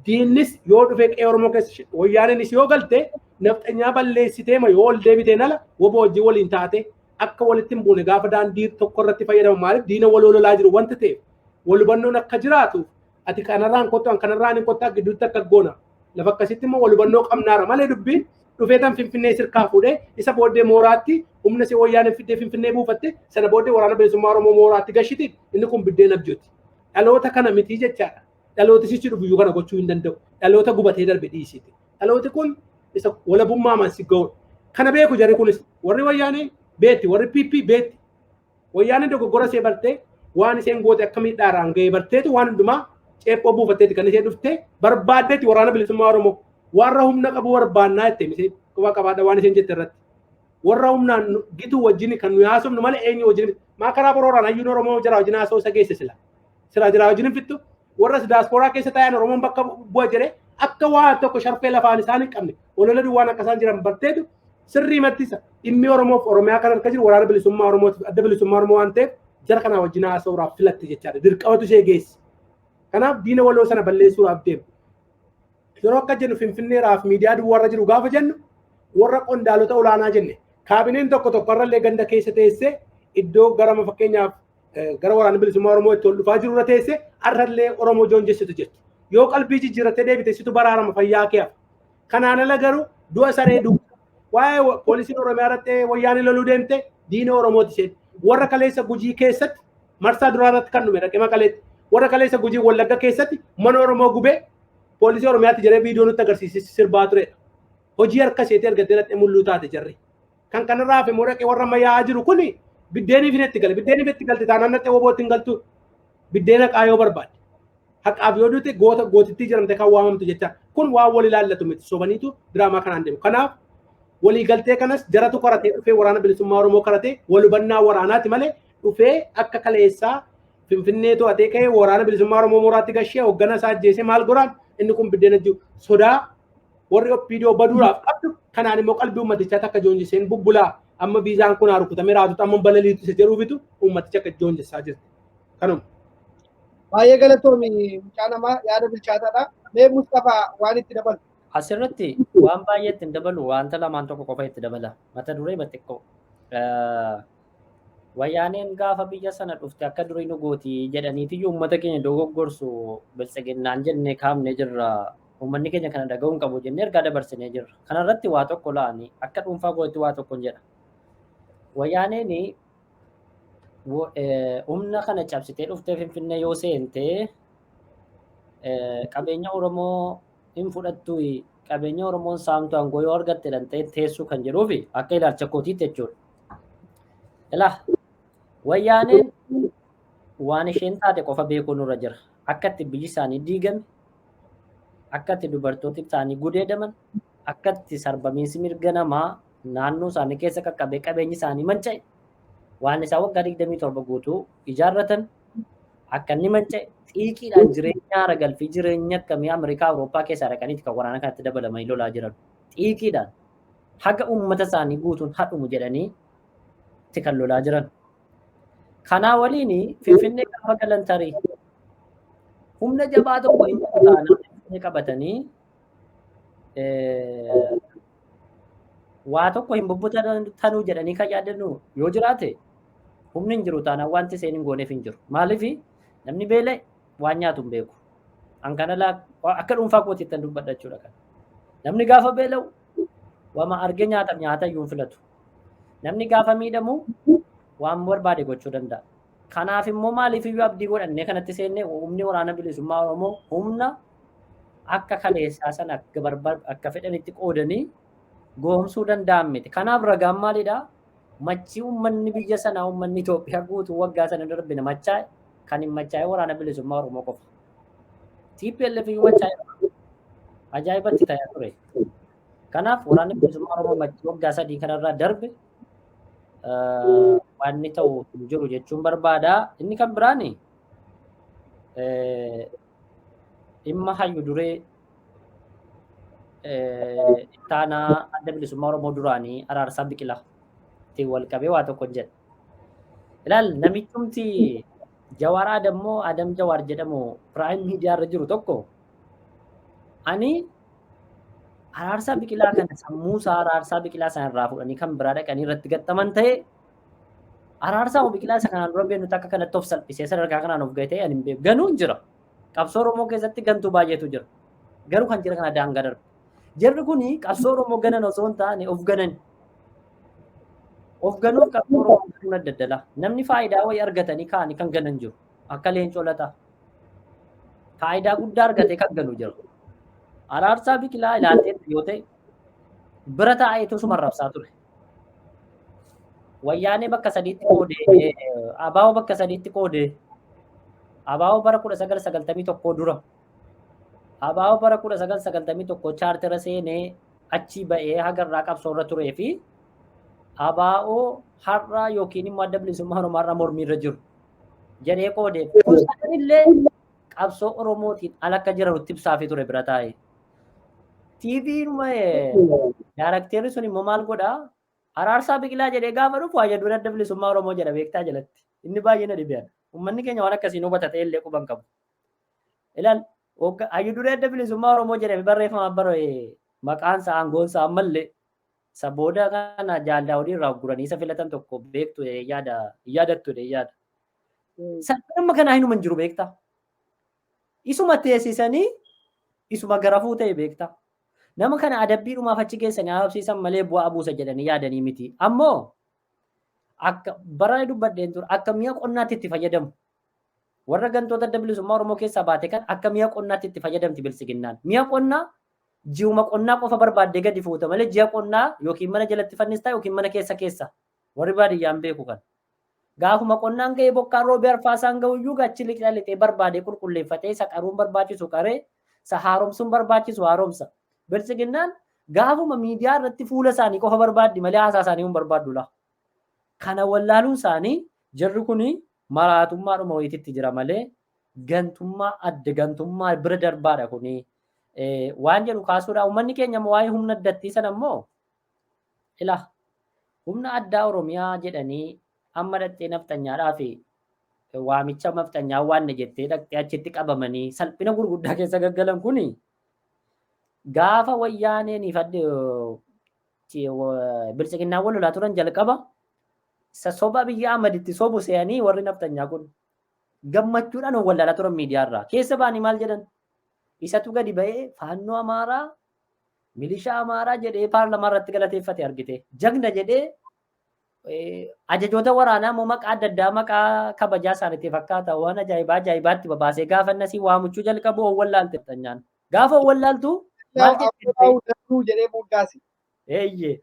Diinnis yoo dhufee qe'ee Oromoo keessa wayyaaneenis yoo galte nafxanyaa balleessitee ma yoo ol deebiteen ala wbo wajjin waliin taate akka walitti hin buune gaafa daandii tokko irratti fayyadamu maaliif diina wal lolaa jiru wanta ta'eef wal hubannoon akka jiraatuuf ati kanarraan kottu an kanarraan hin kottaa gidduutti akka goona lafa akkasitti immoo wal hubannoo qabnaara malee dubbiin dhufee tan Finfinnee sirkaa fuudhee isa booddee mooraatti humna si wayyaaneen fiddee Finfinnee buufatte sana booddee waraana bilisummaa Oromoo mooraatti gashiti inni kun biddeen abjuuti. Dhaloota kana mitii jechaadha. Dhalooti sichi dhufu iyyuu kana gochuu hin danda'u. Dhaloota gubatee darbe dhiisiiti. Dhalooti kun isa walabummaa amansi ga'udha. Kana beeku jarri kunis warri wayyaanee beetti warri PP beetti. Wayyaanee dogoggora ishee bartee waan isheen goote akka miidhaaraan ga'e barteetu waan hundumaa ceephoo buufatteeti kan ishee dhuftee barbaaddeeti waraana bilisummaa Oromoo warra humna qabu barbaannaa jette misee quba qabaadha waan isheen jette irratti. Warra humnaan gitu wajjin kan nuyi haasofnu malee eenyu wajjin maa karaa borooraan hayyuun Oromoo jara wajjin haasa'uu isa geesse sila. Sila jara wajjin hin fixxu. Warras daaspooraa keessa taa'an Oromoon bakka bu'a jedhee akka waan tokko sharfee lafaan isaan hin qabne olola duwwaan akka isaan jiran barteetu sirrii mattisa dhimmi Oromoof Oromiyaa kan harka jiru waraana bilisummaa Oromootiif adda bilisummaa Oromoo waan ta'eef jara kanaa wajjin haasa'uudhaaf filatte jechaadha. Dirqamatu ishee geesse. Kanaaf diina waloo sana balleessuudhaaf deemu. Yeroo akka jennu Finfinneeraaf miidiyaa duwwaarra jiru gaafa jennu warra qondaalota olaanaa jenne. Kaabineen tokko tokko irrallee ganda keessa teessee iddoo gara fakkeenyaaf gara waraana bilisummaa Oromoo itti ol dhufaa jiru irra teessee har'allee Oromoo joonjessitu jirti. Yoo qalbii jijjiirrattee deebite situ baraarama fayyaa kee hafa. Kanaan ala garuu du'a saree du'a. Waa'ee poolisiin Oromiyaa irratti wayyaanee loluu deemte diina Oromooti isheen. Warra kaleessa Gujii keessatti marsaa duraa irratti kan dhume dhaqee Maqaleetti. Warra kaleessa Gujii Wallagga keessatti mana Oromoo gubee poolisii Oromiyaatti jedhee viidiyoo nutti agarsiisee sirbaa turedha. Hojii harka isheetii argattee dhaqxee mulluu taate jarri. Kan kanarraa hafe immoo dhaqee warra ammayyaa'aa jiru kuni biddeeniif hin itti gale. Biddeeniif itti galte taanaan dhaqxee wobootti hin galtu. Biddeena haqaa yoo barbaadde. Haqaaf yoo duute goota gootittii jedhamte kan waamamtu jecha. Kun waan wal ilaallatu miti. Sobaniitu diraamaa kanaan deemu. Kanaaf waliigaltee kanas jaratu karatee dhufee waraana bilisummaa Oromoo karatee wal hubannaa waraanaati malee dhufee akka kaleessaa Finfinnee to'atee ka'ee waraana bilisummaa Oromoo mooraatti gashee hoggana isaa ajjeesee maal godhaan inni kun biddeena jiru sodaa warri OPDO baduudhaaf qabdu kanaan immoo qalbii uummatichaa takka joonjiseen bubbulaa amma viizaan kun haa rukutamee raatutu amma balaliitu isa jedhuufitu uummaticha akka joonjessaa jirti. Kanuma. Baay'ee galatoomi mucaa namaa yaada bilchaataadha. Mee Mustafaa waan itti dabalu. Asirratti waan baay'ee itti hin dabalu wanta lamaan tokko qofa itti dabala. Mata duree xiqqoo. Wayyaaneen gaafa biyya sana dhufte akka durii nu gooti jedhaniitiyyuu uummata keenya dogoggorsu biltsiginnaan jennee kaafnee jirra. Uummanni keenya kana dhaga'uu hin qabu jennee ergaa dabarsinee jirra. Kanarratti waa tokko la'anii akka dhuunfaa kootti waa tokko hin jedha. Wayyaaneen humna kana cabsitee dhuftee Finfinnee yoo seente qabeenya Oromoo hin fudhattu qabeenya Oromoon saamtu aangoo yoo argatte dantee teessuu kan jedhuufi akka ilaalcha kootiitti jechuudha. Ilaa wayyaaneen waan isheen taate qofa beekuun nurra jira. Akka itti biyyi isaanii diigame, akka itti dubartooti isaanii gudeedaman, akka itti sarbamiinsi mirga namaa naannoo isaanii keessa qaqqabee qabeenyi isaanii manca'e, waan isaan waggaa 27 guutuu ijaarratan akka inni manca'e xiiqiidhaan jireenya haara galfii jireenya akkamii Ameerikaa Awurooppaa keessaa dhaqaniiti kan waraana kanatti dabalamanii lolaa jiran. Xiiqiidhaan haga uummata isaanii guutuun hadhumu jedhanii itti kan lolaa jiran. Kanaa waliin Finfinnee gaafa galan tarii humna jabaa tokko hin taanaan Finfinnee qabatanii waa tokko hin bubbutanuu jedhanii kan yaadannu yoo jiraate humni hin jiru taanaan wanti isheen hin gooneef hin jiru. Maaliif namni beela'e waan nyaatu hin beeku. An kana akka dhuunfaa kootiitti kan dubbadha jechuudha kan. Namni gaafa beela'u wama arge nyaata nyaata iyyuu hin filatu. Namni gaafa miidhamu waan barbaade gochuu danda'a. Kanaaf immoo maaliif iyyuu abdii godhannee kanatti seenne humni waraana bilisummaa Oromoo humna akka kaleessaa sana akka barbaad akka fedhanitti qoodanii goomsuu danda'an miti. Kanaaf ragaan maalidhaa? Machii uummanni biyya sanaa uummanni Itoophiyaa guutuu waggaa sana darbine machaa'e kan hin machaa'e waraana bilisummaa Oromoo qofa. TPLF iyyuu machaa'e ajaa'ibatti ta'aa ture. Kanaaf waraanni bilisummaa Oromoo machii waggaa 3 kanarraa darbe waan inni ta'u hin jiru jechuun barbaada. Inni kan biraani dhimma hayyu duree ittaanaa adda bilisummaa Oromoo duraanii Araarsaa Biqilaa ittiin wal qabee waa tokko hin jedhe. Ilaal namichumti Jawaar Adammoo Adam Jawaar jedhamu Prime Media irra jiru tokko ani Araarsaa Biqilaa kana sammuu isaa Araarsaa Biqilaa sana irraa fuudhanii kan biraa dhaqanii irratti gaxxaman ta'e Araarsaa Biqilaa isa kanaan dura beeknutti akka kanatti of salphisee sadarkaa kanaan of ga'e ta'e ani hin beeku. Ganuun jira. Qabsoo Oromoo keessatti gantuu baay'eetu jira. Garuu kan jira kana daangaa darbe. Jarri kuni qabsoo Oromoo ganan osoo hin taane of ganan. Of ganuuf qabsoo Oromoo ganuun adda addala. Namni faayidaa wayii argatanii ka'anii kan ganan jiru. Akka leencoo lataa. Faayidaa guddaa argatee kan ganu jira. Araarsaa Biqilaa ilaaltee yoo ta'e bira taa'eetu suma arrabsaa ture. Wayyaanee bakka sadiitti qoodee ABO bakka sadiitti qoodee ABO bara 1991 dura ABO bara 1991 chaartera seenee achii ba'ee haga irraa qabsoo irra turee fi ABO har'a yookiin immoo adda bilisummaa Oromoo har'a mormii irra jiru jedhee qoodee kun sadanillee qabsoo Oromootiin ala akka jiranutti ibsaafii ture bira taa'ee. TV'n daarakteerri sun immoo maal godhaa? Araarsaa Biqilaa jedhee gaafa dhufu hayyadduun adda bilisummaa Oromoo jedha beektaa jalatti. Inni baay'ee na dhibe. Uummanni keenya waan akkasiin hubata ta'e illee quban qabu. Ilaal Hayyu duree adda bilisummaa Oromoo jedhame barreeffama bara maqaan isaa aangoon isaa ammallee isa booda kana Jaal Daawudii irraa guranii isa filatan tokko beektu yaada yaadattu yaada. Salphina kanaa hinuma hin jiru beektaa. Isuma teessisanii isuma garafuu ta'e beektaa. Nama kana adabbiidhumaaf achi geessanii haasofsiisan malee bu'aa buusa jedhanii yaadanii miti. Ammoo akka bara dubbadheen ture akka mi'a qonnaatti itti fayyadamu. Warra gantoota adda bilisummaa Oromoo keessaa baate kan akka mi'a qonnaatti itti fayyadamti bilisiginnaan. Mi'a qonnaa ji'uma qonnaa qofa barbaaddee gadi fuuta malee ji'a qonnaa yookiin mana jalatti fannistaa yookiin mana keessa keessa. Warri baadiyyaan beeku kan. Gaafuma qonnaan ga'ee bokkaan roobee arfaasaan ga'u iyyuu gachi lixee barbaadee qulqulleeffatee isa qaruun barbaachisu qaree isa haaromsuun barbaachisu haaromsa. Bilisiginnaan gaafuma miidiyaa irratti fuula isaanii qofa barbaaddi malee haasaa isaanii hin barbaaddu laa. Kana wallaaluun isaanii jarri kuni maraatummaadhuma wayiititti jira malee gantummaa adda gantummaa bira darbaadha kuni. Waan jedhu kaasuudha. Uummanni keenya waa'ee humna addattii sana immoo ila humna addaa Oromiyaa jedhanii amma dhaqxee nafxanyaadhaa fi waamicha nafxanyaa waan jettee dhaqxee achitti qabamanii salphina gurguddaa keessa gaggalan kuni gaafa wayyaaneen bilisiginnaan wal lolaa turan jalqaba isa soba biyya Ahmaditti sobu se'anii warri nafxanyaa kun gammachuudhaan wallaalaa turan miidiyaarraa. Keessa ba'anii maal jedhan? Isatu gadi ba'ee faannoo Amaaraa, milishaa Amaaraa jedhee paarlamaa irratti galateeffate argite. Jagna jedhee ajajoota waraanaa immoo maqaa adda addaa maqaa kabajaa isaaniitti fakkaata waan ajaa'ibaa ajaa'ibaatti babaasee gaafa innasii waamichuu jalqabu owwallaalte nafxanyaan. Gaafa owwallaaltu maal jedhee moggaase. Eeyyee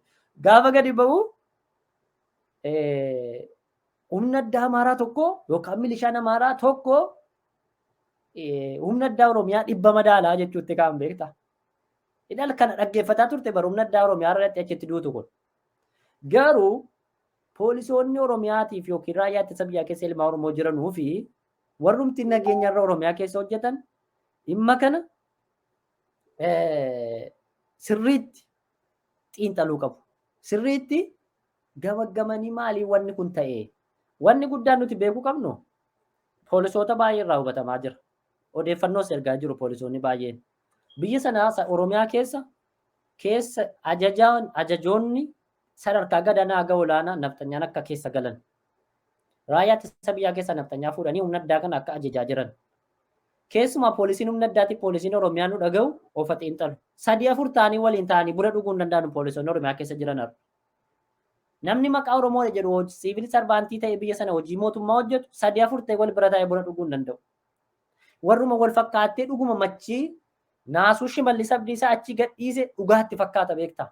gaafa gadi ba'u humna addaa Amaaraa tokko yookaan milishaan Amaaraa tokko humna addaa Oromiyaa 100 madaalaa jechuutti kaan beekta. Hidhal kana dhaggeeffataa turte bara humna addaa Oromiyaa irratti achitti duutu kun. Garuu poolisoonni Oromiyaatiif yookiin raayyaa ittisa biyyaa keessa ilmaa Oromoo jiranuu fi warrumti nageenya irra Oromiyaa keessa hojjetan dhimma kana sirriitti xiinxaluu qabu. Sirriitti gamaggamanii maalii wanni kun ta'e? Wanni guddaan nuti beekuu qabnu poolisoota baay'ee irraa hubatamaa jira. Odeeffannoos ergaa jiru poolisoonni baay'een. Biyya sana Oromiyaa keessa ajajoonni sadarkaa gadanaa haga olaanaa nafxanyaan akka keessa galan. Raayyaa ittisa biyyaa keessa nafxanyaa fuudhanii humna addaa kana akka ajajaa jiran. Keessumaa poolisiin humna addaati poolisiin Oromiyaa nu dhaga'u ofa xiinxalu. 3-4 ta'anii waliin ta'anii buna dhuguu hin danda'an poolisoonni Oromiyaa keessa jiran har'a. Namni maqaa Oromoo jedhu siivil sarvaantii ta'e biyya sana hojii mootummaa hojjetu 3-4 ta'e wal bira taa'ee buna dhuguu hin danda'u. Warruma wal fakkaattee dhuguma machii naasuu Shimallis Abdiisaa achi gadhiise dhugaatti fakkaata beektaa.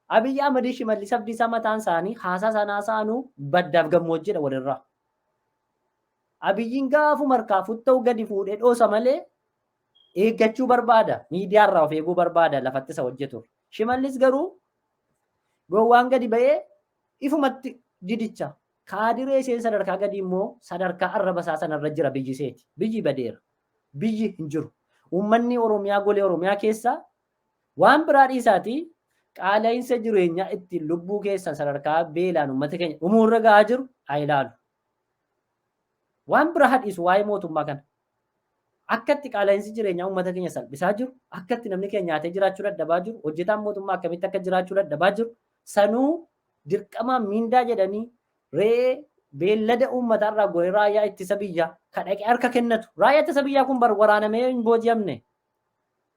Abiyyi Ahmedii Shimallis Abdiisaa mataan isaanii haasaa isaan haasa'anuu baddaaf gammoojjiidha walirraa. Abiyyiin gaafuma harkaa futta'u gadi fuudhee dhoosa malee eeggachuu barbaada. Miidiyaarraa of eeguu barbaada lafatti isa hojjetu. Shimallis garuu gowwaan gadi ba'ee ifumatti didicha. Kaadiree isheen sadarkaa gadii immoo sadarkaa arraba isaa sanarra jira biyyi iseeti. Biyyi badeera. Biyyi hin jiru. Uummanni Oromiyaa golee Oromiyaa keessa waan biraa dhiisaatii qaala'insa jireenyaa ittiin lubbuu keessan sadarkaa beelaan uummata keenya dhumuurra gahaa jiru haa ilaalu. Waan biraa hadhiisu waa'ee mootummaa kana. Akkatti qaala'insi jireenyaa uummata keenya salphisaa jiru, akkatti namni keenya nyaatee jiraachuu dadhabaa jiru, hojjetaan mootummaa akkamitti akka jiraachuu dadhabaa jiru, sanuu dirqamaan miindaa jedhanii re'ee beellada uummataarraa goree raayyaa ittisa biyyaa kan dhaqee harka kennatu. Raayyaa ittisa biyyaa kun bar waraanamee hin booji'amne.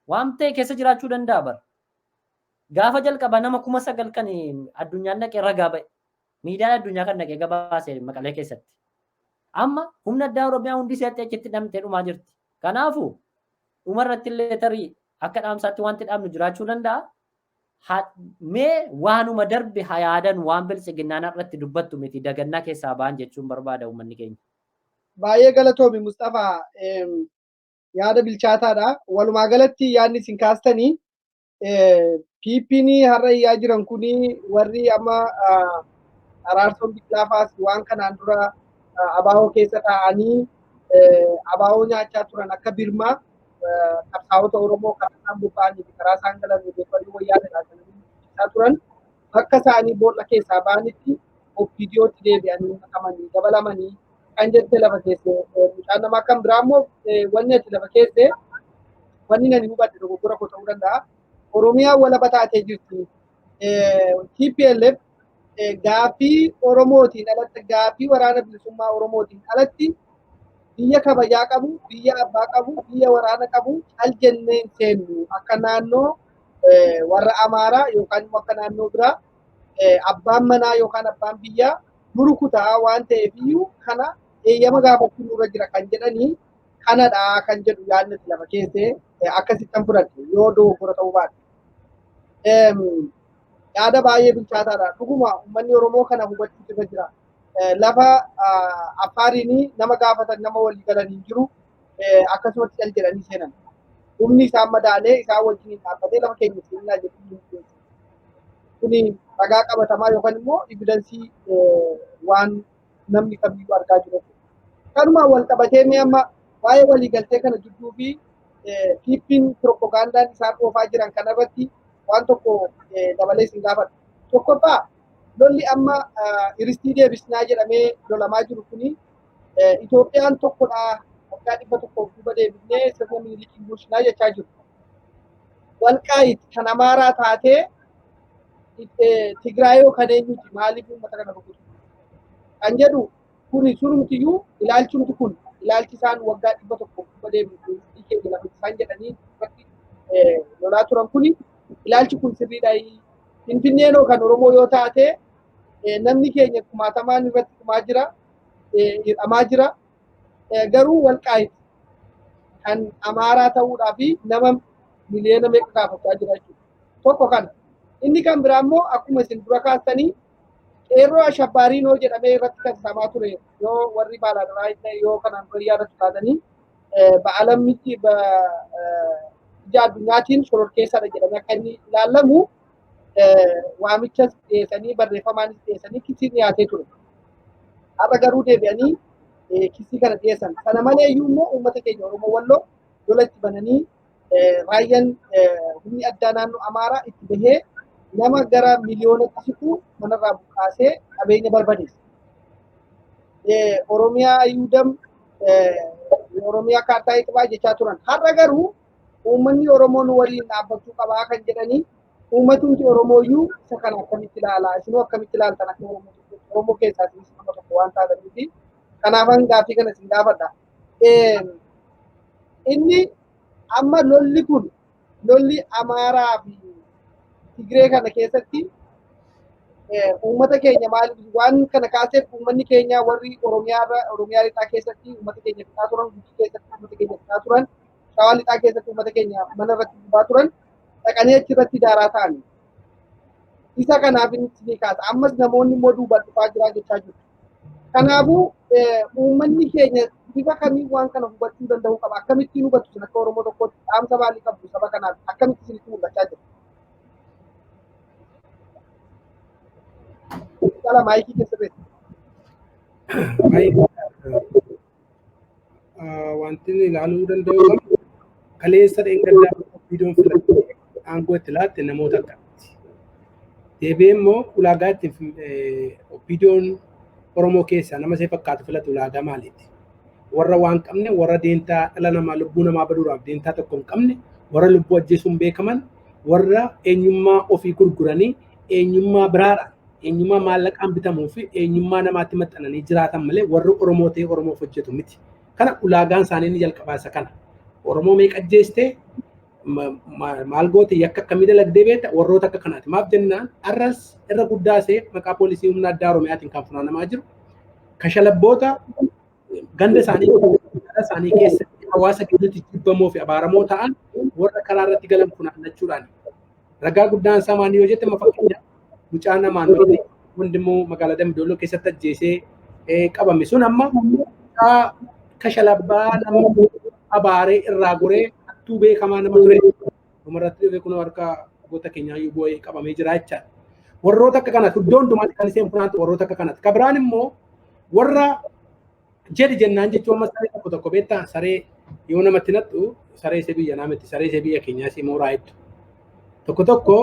Waan ta'e keessa jiraachuu danda'a bar. Gaafa jalqabaa nama 9,000 kan addunyaan dhaqee ragaa ba'e. Miidiyaan addunyaa kan dhaqee gabaase Maqalee keessatti. Amma humna addaa Oromiyaa hundi si'aatti achitti dhamtee dhumaa jirti. Kanaafuu dhumarratti illee tarii akka dhaamsaatti wanti dhaabnu jiraachuu danda'a. Mee waanuma darbe haa yaadan waan bilisiginnaan irratti dubbattu miti dagannaa keessaa ba'an jechuun barbaada uummanni keenya. Baay'ee galatoomi Mustafaa yaada bilchaataadha. Walumaa galatti yaadni isin kaastanii PP'n har'a iyyaa jiran kuni warri amma araarsoon biqilaafaas waan kanaan dura abaa'oo keessa taa'anii abaa'oo nyaachaa turan akka birmaa qabsaa'ota Oromoo karaa isaan bobba'anii fi karaa isaan galan odeeffannoo wayyaa jedhaa turan bakka isaanii boolla keessaa ba'anitti OPDOtti deebi'anii makamanii dabalamanii Kan jette lafa keesse mucaan namaa kan biraa immoo wanni ati lafa keesse wanni nani hubadhe dogoggora koo ta'uu danda'a. Oromiyaa walaba taatee jirti. TPLF gaaffii Oromootiin alatti, gaaffii waraana bilisummaa Oromootiin alatti biyya kabajaa qabu, biyya abbaa qabu, biyya waraana qabu cal jennee hin seennu, akka naannoo warra Amaaraa yookaan immoo akka naannoo biraa abbaan manaa yookaan abbaan biyyaa nu rukutaa waan ta'eef iyyuu kana eeyyama gaafachuu nurra jira kan jedhanii kanadha kan jedhu yaadni lafa keessee akkasittan fudhadhe yoo dogoggora ta'uu baate. Yaada baay'ee bilchaataadha. Dhuguma uummanni Oromoo kana hubachuutu irra jira. Lafa Affaariin nama gaafatan, nama walii galan hin jiru, akkasumatti cal jedhanii seenan. Humni isaan madaalee isaan wajjin dhaabbatee lafa keenya seenaa jedhu. Kuni ragaa qabatamaa yookaan immoo evidence waan namni kamiyyuu argaa jiru. Kanumaan wal qabatee mee amma waa'ee waliigaltee kana jidduu fi PP'n piroopagaandaan isaan oofaa jiran kanarratti waan tokko dabalee isin gaafadha. Tokkoffaa, lolli amma iristii deebisnaa jedhamee lolamaa jiru kuni Itoophiyaan tokkodha, waggaa 100 duuba deebisnee sirna Minilikiin bulchinaa jechaa jiru. Walqaayit kan Amaaraa taatee Tigraayoo kan eenyuti, maaliif uummata kana rukutu? Kan jedhu kuni sunumtiyyuu ilaalchumti kun ilaalchi isaan waggaa 100 duuba deebisnee keenya lafa isaan jedhanii irratti lolaa turan kuni ilaalchi kun sirriidha. Finfinneenoo kan Oromoo yoo taate namni keenya kumaatamaan irratti kumaa jira, hidhamaa jira. Garuu Walqaayit kan Amaaraa ta'uudhaa fi nama miliyoona meeqa gaafachaa jira jechuudha. Tokko kana. Inni kan biraa immoo akkuma isin dura kaastanii qeerroo ashabbaariinoo jedhamee irratti kan samaa ture, yoo warri baalaadaraa yoo kanaan dura yaadatu taatanii, ba'alammitti ija addunyaatiin shororkeessaadha jedhamee akka inni ilaalamu waamichas dhiyeessanii, barreeffamaanis dhiyeessanii kisii dhiyaatee ture. Har'a garuu deebi'anii kisii kana dhiyeessan. Sana malee iyyuu immoo uummata keenya Oromoo Walloo lola itti bananii raayyaan humni addaa naannoo Amaaraa itti bahee nama gara miliyoonatti siqu manarraa buqqaasee qabeenya barbadeesse. Oromiyaa Ayuudam, Oromiyaa kaartaa iqbaa jechaa turan. Har'a garuu uummanni Oromoo nu waliin dhaabbachuu qabaa kan jedhanii, uummatumti Oromoo iyyuu isa kana akkamitti ilaalaa? Isinuu akkamitti ilaaltan akka Oromoo tokkotti? Oromoo keessaa isinis nama tokko waan taataniifi kanaafan gaaffii kana isin gaafadha. Inni amma lolli kun lolli Amaaraa fi Tigree kana keessatti uummata keenya maaliif waan kana kaaseef, uummanni keenya warri Oromiyaa Oromiyaa lixaa keessatti uummata keenya fixaa turan, Gujii keessatti uummata keenya fixaa turan, Shawaa lixaa keessatti uummata keenya mana irratti gubaa turan dhaqanii achirratti daaraa ta'an. Isa kanaaf inni ni kaasa. Ammas namoonni immoo duubaan dhufaa jiraa jechaa jiru. Kanaafuu uummanni keenya bifa kamiin waan kana hubachuu danda'uu qaba? Akkamittiin hubattu isin akka Oromoo tokkootti? Dhaamsa maalii qabdu saba kanaaf? Akkamitti isinitti mul'achaa jira? Cala maayikii keessa beeku. Wanti inni ilaaluu danda'u qabu, kaleessa dheengaddaa viidiyoon filattee aangoo itti laatte namoota akkamiiti? Deebi'ee immoo ulaagaa ittiin viidiyoon Oromoo keessaa nama ishee fakkaatu filatu ulaagaa maaliiti? Warra waan qabne, warra deentaa dhala namaa, lubbuu namaa baduudhaaf deentaa tokko hin qabne, warra lubbuu ajjeesuun beekaman, warra eenyummaa ofii gurguranii eenyummaa biraadhaan, eenyummaa maallaqaan bitamuu fi eenyummaa namaatti maxxananii jiraatan malee warri Oromoo ta'ee Oromoof hojjetu miti. Kana ulaagaan isaanii inni jalqabaa isa kana. Oromoo meeqa ajjeestee, maal goote, yakka akkamii dalagdee beekta, warroota akka kanaati. Maaf jennaan, arras irra guddaa see maqaa poolisii humna addaa Oromiyaatiin kan funaanamaa jiru kashalabboota ganda isaanii keessatti hawaasa gidduutti jibbamoo fi abaaramoo ta'an, warra karaa irratti galan funaannachuudhaan. Ragaa guddaan isaa maali yoo jette, fakkeenya mucaa namaan wandimmoo magaalaa Dambidolloo keessatti ajjeesee qabame sun amma mucaa kashalabbaa nama abaaree irraa goree hattuu beekamaa nama ture. Dhumarratti dhufee kun harka goota keenyaa bu'ee qabamee jira jechaadha. Warroota akka kanaati iddoo hundumaatti kan isheen funaantu warroota akka kanaati. Kan biraan immoo warra jedhi jennaan jechuun amma saree tokko tokko beektaa, saree yoo namatti nattu, saree ishee biyya naamatti, saree ishee biyya keenyaa ishee mooraa hedduu. Tokko tokko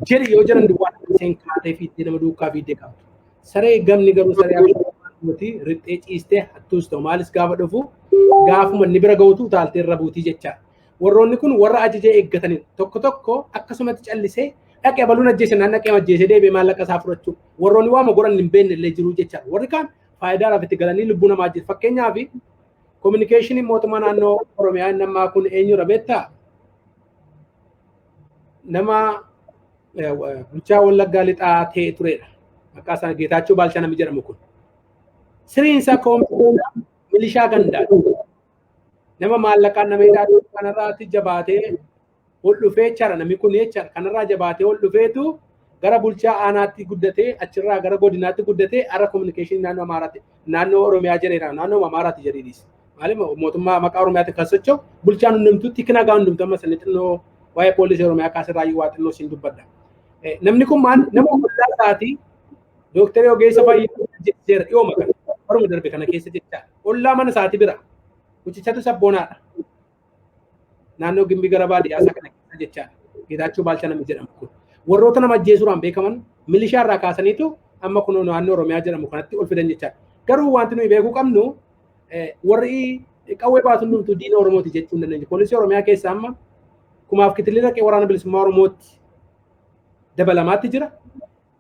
jedhi yoo jedhan duwwaa isheen kaatee fiiddee nama duukaa fiiddee qabdu. Saree gamni garuu saree akka Oromooti riphxee ciistee hattuus ta'u maalis gaafa dhufu gaafuma inni bira ga'utu utaaltee irra buutii jechaadha. Warroonni kun warra ajaja eeggatanii tokko tokko akkasumatti callisee dhaqee baluun ajjeese naan dhaqee ajjeese deebi'ee maallaqa isaa fudhachuu warroonni waama godhan hin beekne illee jiru jechaadha. Warri kaan faayidaadhaaf itti galanii lubbuu namaa ajjeesu. Fakkeenyaaf kominikeeshiniin mootummaa naannoo Oromiyaa inni ammaa kun eenyudha beektaa? Nama bulchaa Wallaggaa Lixaa ta'ee turedha. Maqaa isaa Geetaachoo Baalchaa namni jedhamu kun. Siriin isaa koomisa milishaa gandaa. Nama maallaqaan nama hidhaa kanarraatti jabaatee ol dhufee jechaadha. Namni kun jechaadha. Kanarraa jabaatee ol dhufeetu gara bulchaa aanaatti guddatee achirraa gara godinaatti guddatee har'a kominikeeshinii naannoo Amaaraatti naannoo Oromiyaa jedheera. Naannoo Amaaraatti jedhiinis. Maaliif mootummaa maqaa Oromiyaatti kan socho'u bulchaan hundumtuu tikina gaa hundumtuu amma sanii xinnoo waa'ee poolisii Oromiyaa kaasirraa waa xinnoo siin dubbadha. Namni kun maal nama ollaa isaatii dooktarii ogeessa fayyaa seera dhiyooma kana baruma darbe kana keessa jechaadha. Ollaa mana isaatii bira mucichatu sabboonaadha. Naannoo gimbii gara baadiyyaa isaa kana keessa jechaadha. Geetaachoo Baalchaa namni jedhamu kun. Warroota nama ajjeesuudhaan beekaman milishaa irraa kaasaniitu amma kun naannoo Oromiyaa jedhamu kanatti ol fidan jechaadha. Garuu wanti nuyi beekuu qabnu warri qawwee baatu hundumtuu diina Oromooti jechuu hin dandeenye. Poolisii Oromiyaa keessa amma kumaaf kitilli dhaqee waraana bilisummaa Oromootti dabalamaatti jira.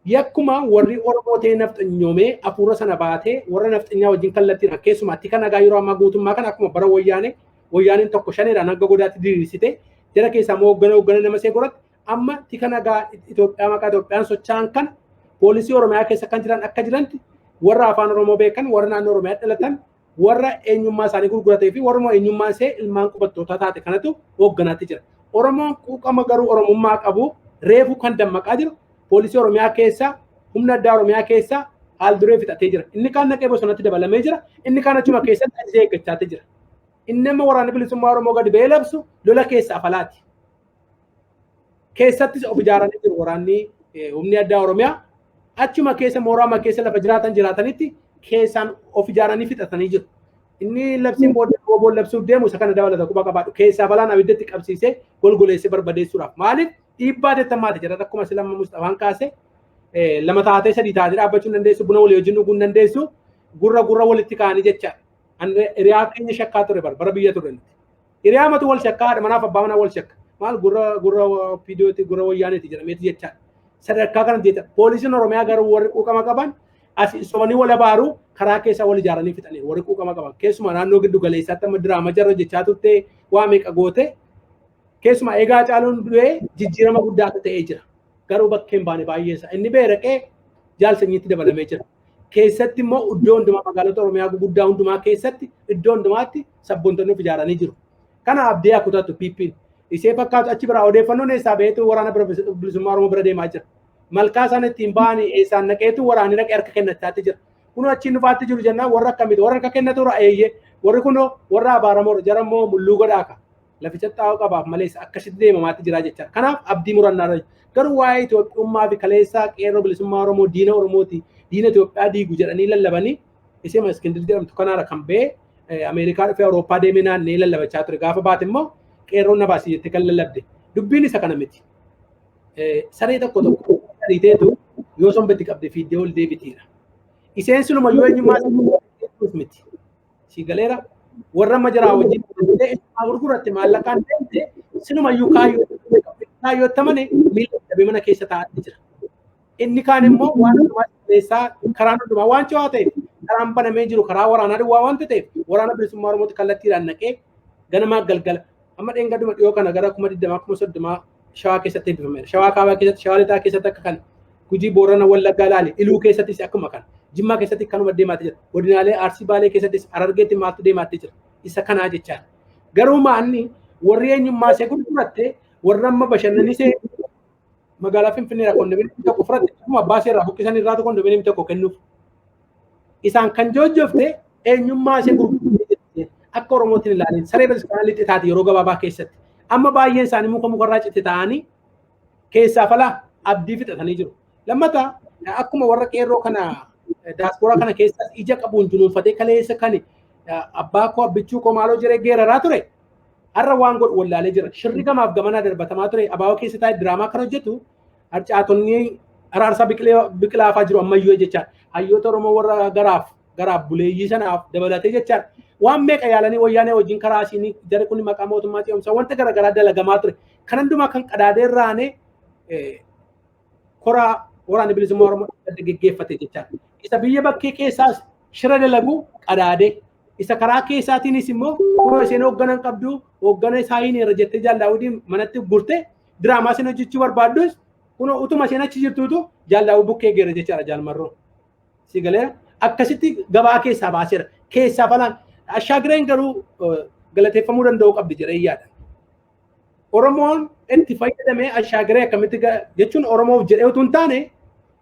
Yakkuma warri Oromoo ta'ee nafxanyoomee hafuura sana baatee warra nafxanyaa wajjin kallattiin keessumaa tika nagaa yeroo ammaa guutummaa kana akkuma bara wayyaanee wayyaaneen tokko shaneedhaan hanga godaatti diriirsite jara keessaa immoo hooggana hooggana nama see godhatte amma tika nagaa Itoophiyaa maqaa Itoophiyaan socho'an kana poolisii Oromiyaa keessa kan jiran akka jiranti warra afaan Oromoo beekan warra naannoo Oromiyaa dhalatan warra eenyummaa isaanii gurguratee fi warra eenyummaa isee ilmaan qubattootaa taate kanatu hoogganaatti jira. Oromoon quuqama garuu Oromummaa qabu reefu kan dammaqaa jiru poolisii Oromiyaa keessa humna addaa Oromiyaa keessa haal duree fixatee jira. Inni kaan naqee bosonatti dabalamee jira. Inni kaan achuma keessatti ajaja eeggachaatti jira. Inni amma waraana bilisummaa Oromoo gadi ba'ee labsu lola keessa afalaati. Keessattis of ijaaranii jiru waraanni humni addaa Oromiyaa. Achuma keessa mooraa keessa lafa jiraatan jiraatanitti keessaan of ijaaranii fixatanii jiru. Inni labsiin booda woboon labsuuf deemu isa kana dabalata quba qabaadhu. Keessaa balaan abiddatti qabsiisee golgoleessee barbadeessuudhaaf. Maaliif dhiibbaa teettamaati jedha akkuma sila Mustafaan kaase lama taatee sadii taatee dhaabbachuu hin dandeessu buna walii wajjin dhuguu hin dandeessu gurra gurra walitti kaa'anii jecha. Hiriyaa keenya shakkaa ture bara biyya ture nuti. Hiriyaa matu wal shakkaa haadha manaaf abbaa manaa wal shakka. Maal gurra gurra fiidiyooti gurra wayyaaneeti jedhameeti jechaadha. Sadarkaa kana jecha poolisiin Oromiyaa garuu warri quuqama qaban as sobanii wal abaaru karaa keessa wal ijaaranii fixanii warri quuqama qaban. Keessumaa naannoo giddu galeessaatti amma diraama jarra jechaa turte waa meeqa goote keessumaa egaa caaluun du'ee jijjiirama guddaatu ta'ee jira. Garuu bakkeen baane baay'ee isaa. Inni beeraqee jaal sanyiitti dabalamee jira. Keessatti immoo iddoo hundumaa magaalota Oromiyaa guguddaa hundumaa keessatti iddoo hundumaatti sabboontonni of ijaaranii jiru. Kana abdii haa kutatu PP'n. Ishee fakkaatu achi biraa odeeffannoon eessaa ba'eetu waraana bilisummaa Oromoo bira deemaa jira. Malkaa isaan ittiin ba'anii eessaan naqeetu waraanni dhaqee harka kennachaatti jira. Kun achiin dhufaatti jiru jennaan warra akkamiiti warra harka kennatu eeyyee warri kunoo warra abaaramoo jara immoo mulluu godhaaka. Laficha xaa'oo qabaaf malees akkasitti deemamaatti jira jechaadha. Kanaaf abdii murannaa garuu waa'ee Itoophiyummaa fi kaleessaa qeerroo bilisummaa Oromoo diina Oromooti diina Itoophiyaa diigu jedhanii lallabanii ishee Iskindir jedhamtu kanaadha kan ba'e Ameerikaa dhufee Awurooppaa deemee naannee lallabachaa ture. Gaafa baate immoo qeerroon na baasii jettee kan lallabde. Dubbiin isa kana miti. Saree tokko tokko sariiteetu yoo sombatti qabde fiiddee ol deebitiidha. Isheen sunuma yoo eenyummaa miti. Si galeera warra amma jiraa wajjin eenyummaa gurguratte maallaqaan deemte sinumayyuu kaayyoo malee miila dhabee mana keessa taa'aa jira. Inni kaan immoo waan hundumaa keessaa karaan hundumaa waan cimaa ta'eef karaan banamee jiru karaa waraanaa duwwaa waan ta'eef waraana bilisummaa Oromootti kallattiidhaan naqee ganamaa galgala amma dheengaduma dhiyoo kana gara 20,000 30,000 shawaa keessatti eebbifameera. Shawaa kaabaa keessatti, shawaa lixaa keessatti akka kana Gujii Boorana Wallaggaa ilaali Iluu keessattis akkuma kana Jimmaa keessatti kanuma deemaatti jira. Godinaalee Arsii Baalee keessattis Harargeetti maaltu deemaatti jira. Isa kanaa jechaadha. Garuu maanni warri eenyummaa ishee gurguratte warra amma bashannanisee magaalaa Finfinnee kondominiyeemii tokko fudhatte akkuma abbaa seerraa buqqisan irraa kondominiyeemii tokko kennuuf. Isaan kan joojjofte eenyummaa ishee gurguratte akka Oromootiin ilaalin saree bataskaanaa lixxe taate yeroo gabaabaa keessatti. Amma baay'een isaanii muka mukarraa citte ta'anii keessaa falaa abdii fixatanii jiru. Lammataa akkuma warra qeerroo kana daasporaa kana keessa ija qabuun junuunfatee kaleessa kan abbaa koo abbichuu koo maaloo jiree geeraraa ture. Har'a waan godhu wallaalee jira. Shirri gamaaf gamanaa darbatamaa ture. Abaaboo keessa taa'ee diraamaa kan hojjetu harcaatonni araarsaa biqilaafaa jiru ammayyuu jechaadha. Hayyoota Oromoo warra garaaf Garaaf buleeyyii sanaaf dabalatee jechaadha. Waan meeqa yaalanii wayyaanee wajjin karaa asiin jarri kun maqaa mootummaa ce'umsaa wanta garaagaraa dalagamaa ture. Kan hundumaa kan qadaadee raane koraa waraana bilisummaa Oromoo geggeeffate jechaadha. Isa biyya bakkee keessaas shira dalagu qadaadee isa karaa keessaatiinis immoo kunoo isheen hoogganan qabdu hooggana isaa hin irra jettee Jaal manatti gurte diraamaa isheen hojjechuu barbaaddus kunoo utuma isheen achi jirtuutu Jaal bukkee geera jechaadha Jaal Marroon. Si galeera akkasitti gabaa keessaa baaseera. Keessaa falaan Ashaagireen garuu galateeffamuu danda'uu qabdi jedhee yaada. Oromoon itti fayyadamee Ashaagiree akkamitti jechuun Oromoof jedhee utuu hin taane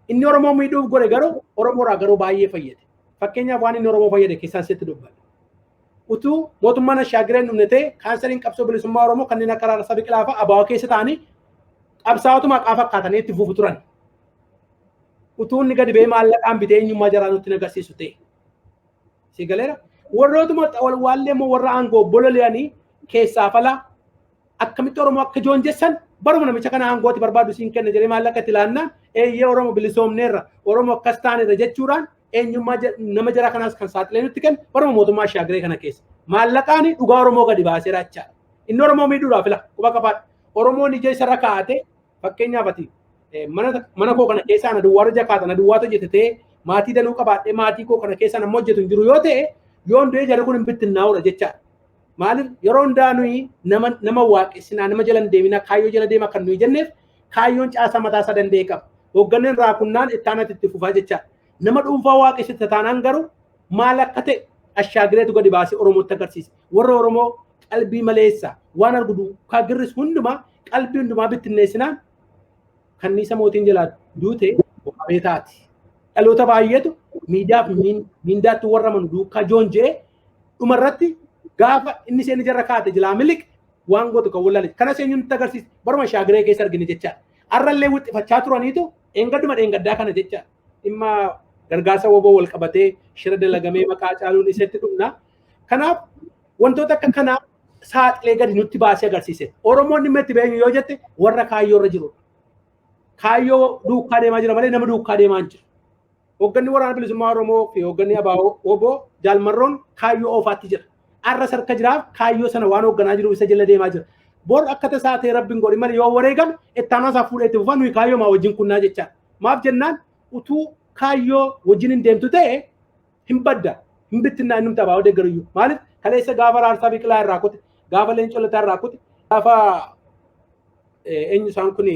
inni Oromoo miidhuuf godhe garuu Oromoodhaa garuu baay'ee fayyade. Fakkeenyaaf waan inni Oromoo fayyade keessaan sitti dubbadha. Utuu mootummaan Ashaagireen dhumne ta'e kaansariin qabsoo bilisummaa Oromoo kanneen akka Raarsaa Biqilaa fa'a abaaboo keessa ta'anii qabsaa'otuma qaafa fakkaatanii itti fufu turan. Utuu inni gadi ba'ee maallaqaan bitee eenyummaa jaraa nutti agarsiisu ta'e. Si galeera? Warrootuma waallee immoo warra aangoo bololi'anii keessaa falaa akkamitti Oromoo akka joonjessan baruma namicha kana aangooti barbaadu siin kenna jedhee maallaqa itti laannaan eeyyee Oromoo bilisoomneerra Oromoo akkas taaneerra jechuudhaan eenyummaa nama jara kanaas kan saaxilee nutti kennu baruma mootummaa Ashaagiree kana keessa. Maallaqaan dhugaa Oromoo gadi baaseera jechaadha. Inni Oromoo miidhuudhaaf fila quba qabaadha. Oromoon ija isarra kaa'ate fakkeenyaaf ati mana koo kana keessaa na duwwaa hojja kaata na duwwaatu hojjete ta'ee maatii danuu qabaadhee maatii koo kana keessaa nama hojjetu hin jiru yoo ta'e yoo hundee jarri kun hin bittinnaa'uudha jechaadha. Maaliif yeroo hundaa nuyi nama waaqessinaa nama jala hin deeminaa kaayyoo jala deema kan nuyi jenneef kaayyoon caasaa mataa isaa danda'e qaba. Hoogganneen raakunnaan itti aanatti itti fufaa jechaadha. Nama dhuunfaa waaqessite taanaan garuu maal akka ta'e Ashaagireetu gadi baasee Oromootti agarsiise. Warra Oromoo qalbii maleessa waan argu duukaa girris hundumaa qalbii hundumaa bittinneessinaan kanniisa mootiin jalaa duute waabee taati. Dhaloota baay'eetu miidiyaaf miindaatti warra manu duukaa joonjee dhumarratti gaafa inni isheen ijarra kaate jalaa miliq waan gootu kan wallaale. Kana isheen nutti agarsiise baruma Ashaagiree keessa argine jechaadha. Arrallee wixxifachaa turaniitu dheengadduma dheengaddaa kana jechaadha. Dhimma gargaarsa woboo wal qabatee shira dalagamee maqaa caaluun isatti dhumna. Kanaaf wantoota akka kanaa saaxilee gadi nutti baasee agarsiise. Oromoon dhimma itti beenyu yoo jette warra kaayyoo irra jirudha. Kaayyoo duukaa deemaa jira malee nama duukaa deemaa hin jiru. Hoogganni waraana bilisummaa Oromoo fi hoogganni ABO woboo Jaal Marroon kaayyoo oofaatti jira. Arra sarka jiraaf kaayyoo sana waan hoogganaa jiruuf isa jala deemaa jira. Bor akka tasaa ta'e rabbiin godhi malee yoo wareegame itti aanaa isaa fuudhee itti fufa nuyi kaayyoo maa wajjin kunnaa jechaadha. Maaf jennaan utuu kaayyoo wajjin hin deemtu ta'e hin badda hin bittinnaa inni ABO deeggaruyyuu. Maaliif kaleessa gaafa Raarsaa Biqilaa irraa kute gaafa Leencoo Lataa irraa kute gaafa eenyu isaan kun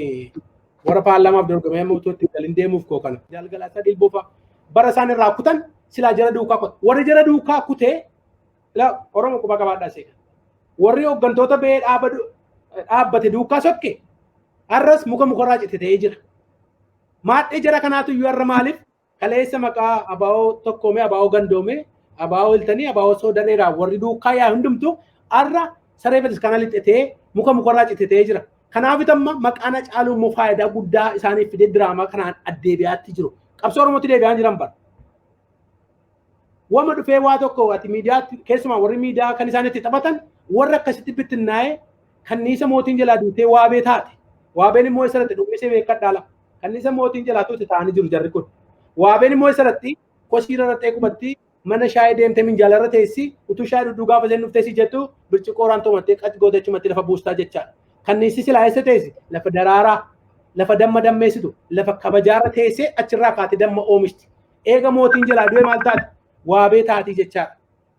warra paarlaamaaf dorgomee amma utuu itti galin deemuuf koo kana. Jaalgalaasaa Dilboo fa'a bara isaan irraa kutan silaa jara duukaa kute. Warri jara duukaa kutee Oromoo quba qabaadhaa seera. Warri hooggantoota ba'ee dhaabbate duukaa sokke har'as muka mukarraa cite ta'ee jira. Maadhee jara kanaatu iyyuu har'a maaliif kaleessa maqaa ABO tokkoomee ABO gandoomee ABO iltanii ABO soodaneeraa warri duukaa yaa hundumtu har'a saree bataskaanaa lixxetee muka mukarraa cite ta'ee jira. Kanaaf amma maqaan Hacaaluu immoo faayidaa guddaa isaaniif fidee diraamaa kanaan addeebi'aatti jiru. Qabsoo Oromootti deebi'aa jiran bara. Wama dhufee waa tokko ati miidiyaatti keessumaa warri miidiyaa kan isaan itti taphatan warra akkasitti bittinnaa'ee kanniisa mootiin jalaa duutee waabee taate. Waabeen immoo isarratti dhummisee beekadhaala. Kanniisa mootiin jalaa tuute ta'anii jiru jarri kun. Waabeen immoo isarratti kosii irra raxxee qubatti mana shaayii deemtee minjaala irra teessi utuu shaayii dhugduu gaafa isheen dhuftee si jettu birciqoo oraan toomattee qaci gootechumatti lafa buustaa jechaadha. Kanniisi silaa eessa teessi? Lafa daraaraa, lafa damma dammeessitu, lafa kabajaarra teessee achirraa kaatee damma oomishti. Eega mootiin jalaa du'e maal taati? Waabee taatii jechaadha.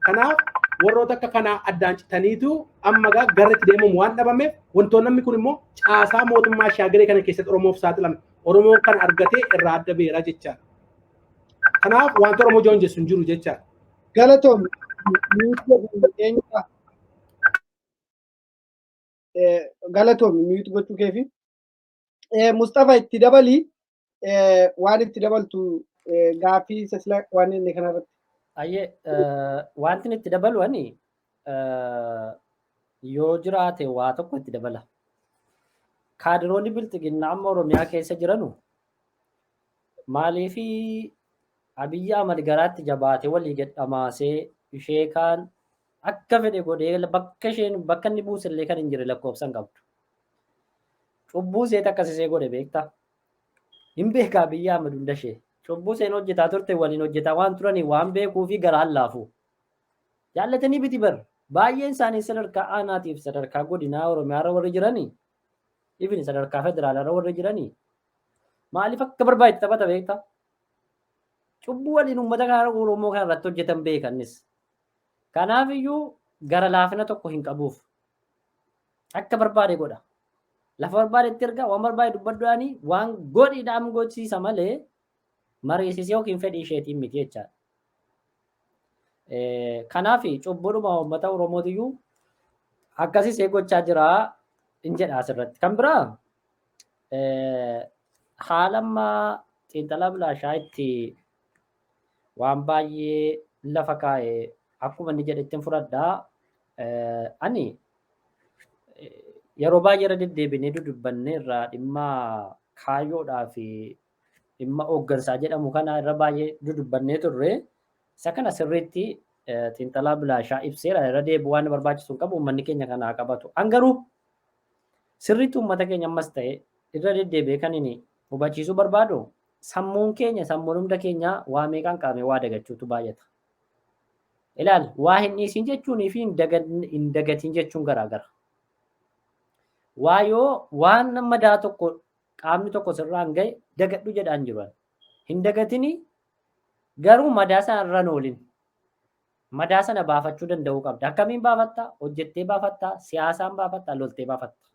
Kanaaf warroota akka kanaa addaan citaniitu amma gara itti deemamu waan dhabameef wantoonni namni kun immoo caasaa mootummaa Ashaagiree kana keessatti Oromoof saaxilame. Oromoon kan argatee irraa adda beera jechaadha. Kanaaf wanta Oromoo joonjessu hin jiru jechaadha. Galatoom galatoom mute gochuu keefi. Mustafa itti dabalii waan itti dabaltu gaaffii sasila waan inni kanarratti. Ayyee wanti itti dabalu ani yoo jiraate waa tokko itti dabala. Kaadiroonni bilxiginnaa amma Oromiyaa keessa jiranu maaliifi Abiyyi Ahmad garaatti jabaatee walii gad dhamaasee ishee kaan akka fedhe godhee bakka isheen bakka inni buusellee kan hin jirre lakkoofsan qabdu. Cubbuu isheet akkas ishee godhe beektaa? Hin beekaa Abiyyi Ahmad hunda ishee. Cubbuu seen hojjetaa turte waliin hojjetaa waan turanii waan beekuu fi garaan laafu. Jaallatanii biti bar. Baay'een isaanii sadarkaa aanaatiif sadarkaa godinaa Oromiyaarra warri jiranii, even sadarkaa federaalaarra warri jiranii, maaliif akka barbaadetti taphata beektaa? Cubbuu waliin uummata kana Oromoo kana irratti hojjetan beekannis. Kanaaf iyyuu gara laafina tokko hin qabuuf. Akka barbaade godha. Lafa barbaadetti ergaa waan barbaade dubbadhuudhaanii waan godhiidhaan gochisiisa malee mariisisee yookiin fedhii isheetiin miti jechaadha. Kanaaf cubbuudhuma uummata Oromootiyyuu akkasii gochaa jira hin jedha asirratti. Kan biraa haala ammaa xiinxalaa bilaashaa itti waan baay'ee lafa kaa'e akkuma inni jedhetti fudhadhaa. Ani yeroo baay'ee irra deddeebinee dudubbanne irraa dhimma kaayyoodhaa fi dhimma hooggansaa jedhamu kana irra baay'ee dudubbannee turre. Isa kana sirriitti xiinxalaa bilaashaa ibseera. Irra deebi'uu waan barbaachisu hin qabu, uummanni keenya kana qabatu. An garuu sirriitti uummata keenya ammas ta'e irra deddeebi'ee kan inni hubachiisuu barbaadu, sammuun keenya, sammuun hunda keenya waa meeqaan qabamee waa dagachuutu baay'ata. Ilaal, waa hin dhiisin jechuunii fi hin dagatin jechuun garaagara. Waa yoo waan madaa tokko qaamni tokko sirraan gahe dagadhu jedhaan jiru. Hin dagatini, garuu madaa sana irra oolin. Madaa sana baafachuu danda'uu qabda. Akkamiin baafatta? Hojjettee baafatta, siyaasaan baafatta, loltee baafatta.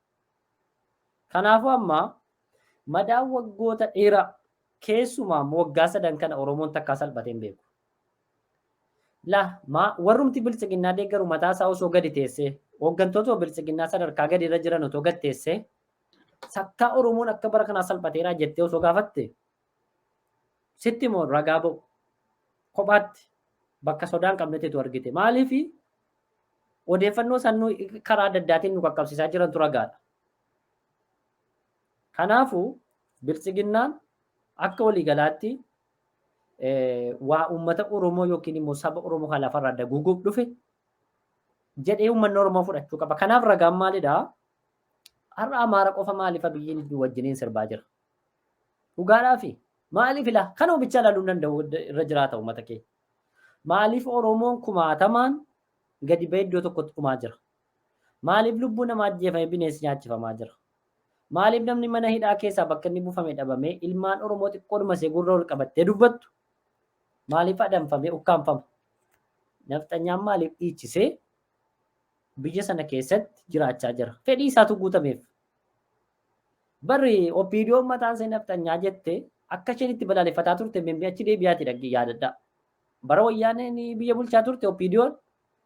Kanaafuu amma madaan waggoota dheeraa, keessumaa waggaa 3 kana Oromoon takkaa salphatee hin beeku. La warrumti biltsiginnaa deeggaru mataa isaa osoo gadi teessee, hooggantoota biltsiginnaa sadarkaa gadi irra jiran otoo gad teessee, sakkaa Oromoon akka bara kanaa salphateeraa jettee osoo gaafatte, sitti immoo ragaa ba'u kophaatti bakka sodaan qabnetti argite. Maaliif? Odeeffannoo sannuu karaa adda addaatiin nu qaqqabsiisaa jirantu ragaadha. Kanaafuu biltsiginnaan akka waliigalaatti waa uummata Oromoo yookiin immoo saba Oromoo kan lafarraa daguuguuf dhufe jedhee uummanni Oromoo fudhachuu qaba. Kanaaf ragaan maalidhaa? Har'a Amaara qofa maaliif Abiyyiin wajjiniin sirbaa jira? Dhugaadhaafi maaliif ilaa kanuma bichaa ilaaluu hin danda'u irra jiraata uummata keenya. Maaliif Oromoon kumaatamaan gadi ba'ee iddoo tokkotti dhumaa jira? Maaliif lubbuu namaa ajjeefamee bineensi nyaachifamaa jira? Maaliif namni mana hidhaa keessaa bakka inni buufame dhabamee, ilmaan Oromoo xiqqoodhuma ishee gurra ol qabattee dubbattu maaliif adamfamee ukkaanfama? Nafxanyaan maaliif dhiichisee biyya sana keessatti jiraachaa jira? Fedhii isaatu guutameef. Barri OPDOn mataan ishee nafxanyaa jette akka isheen itti balaaleffataa turte mimmii achi deebi'aati yaadadhaa. Bara wayyaaneen biyya bulchaa turte OPDOn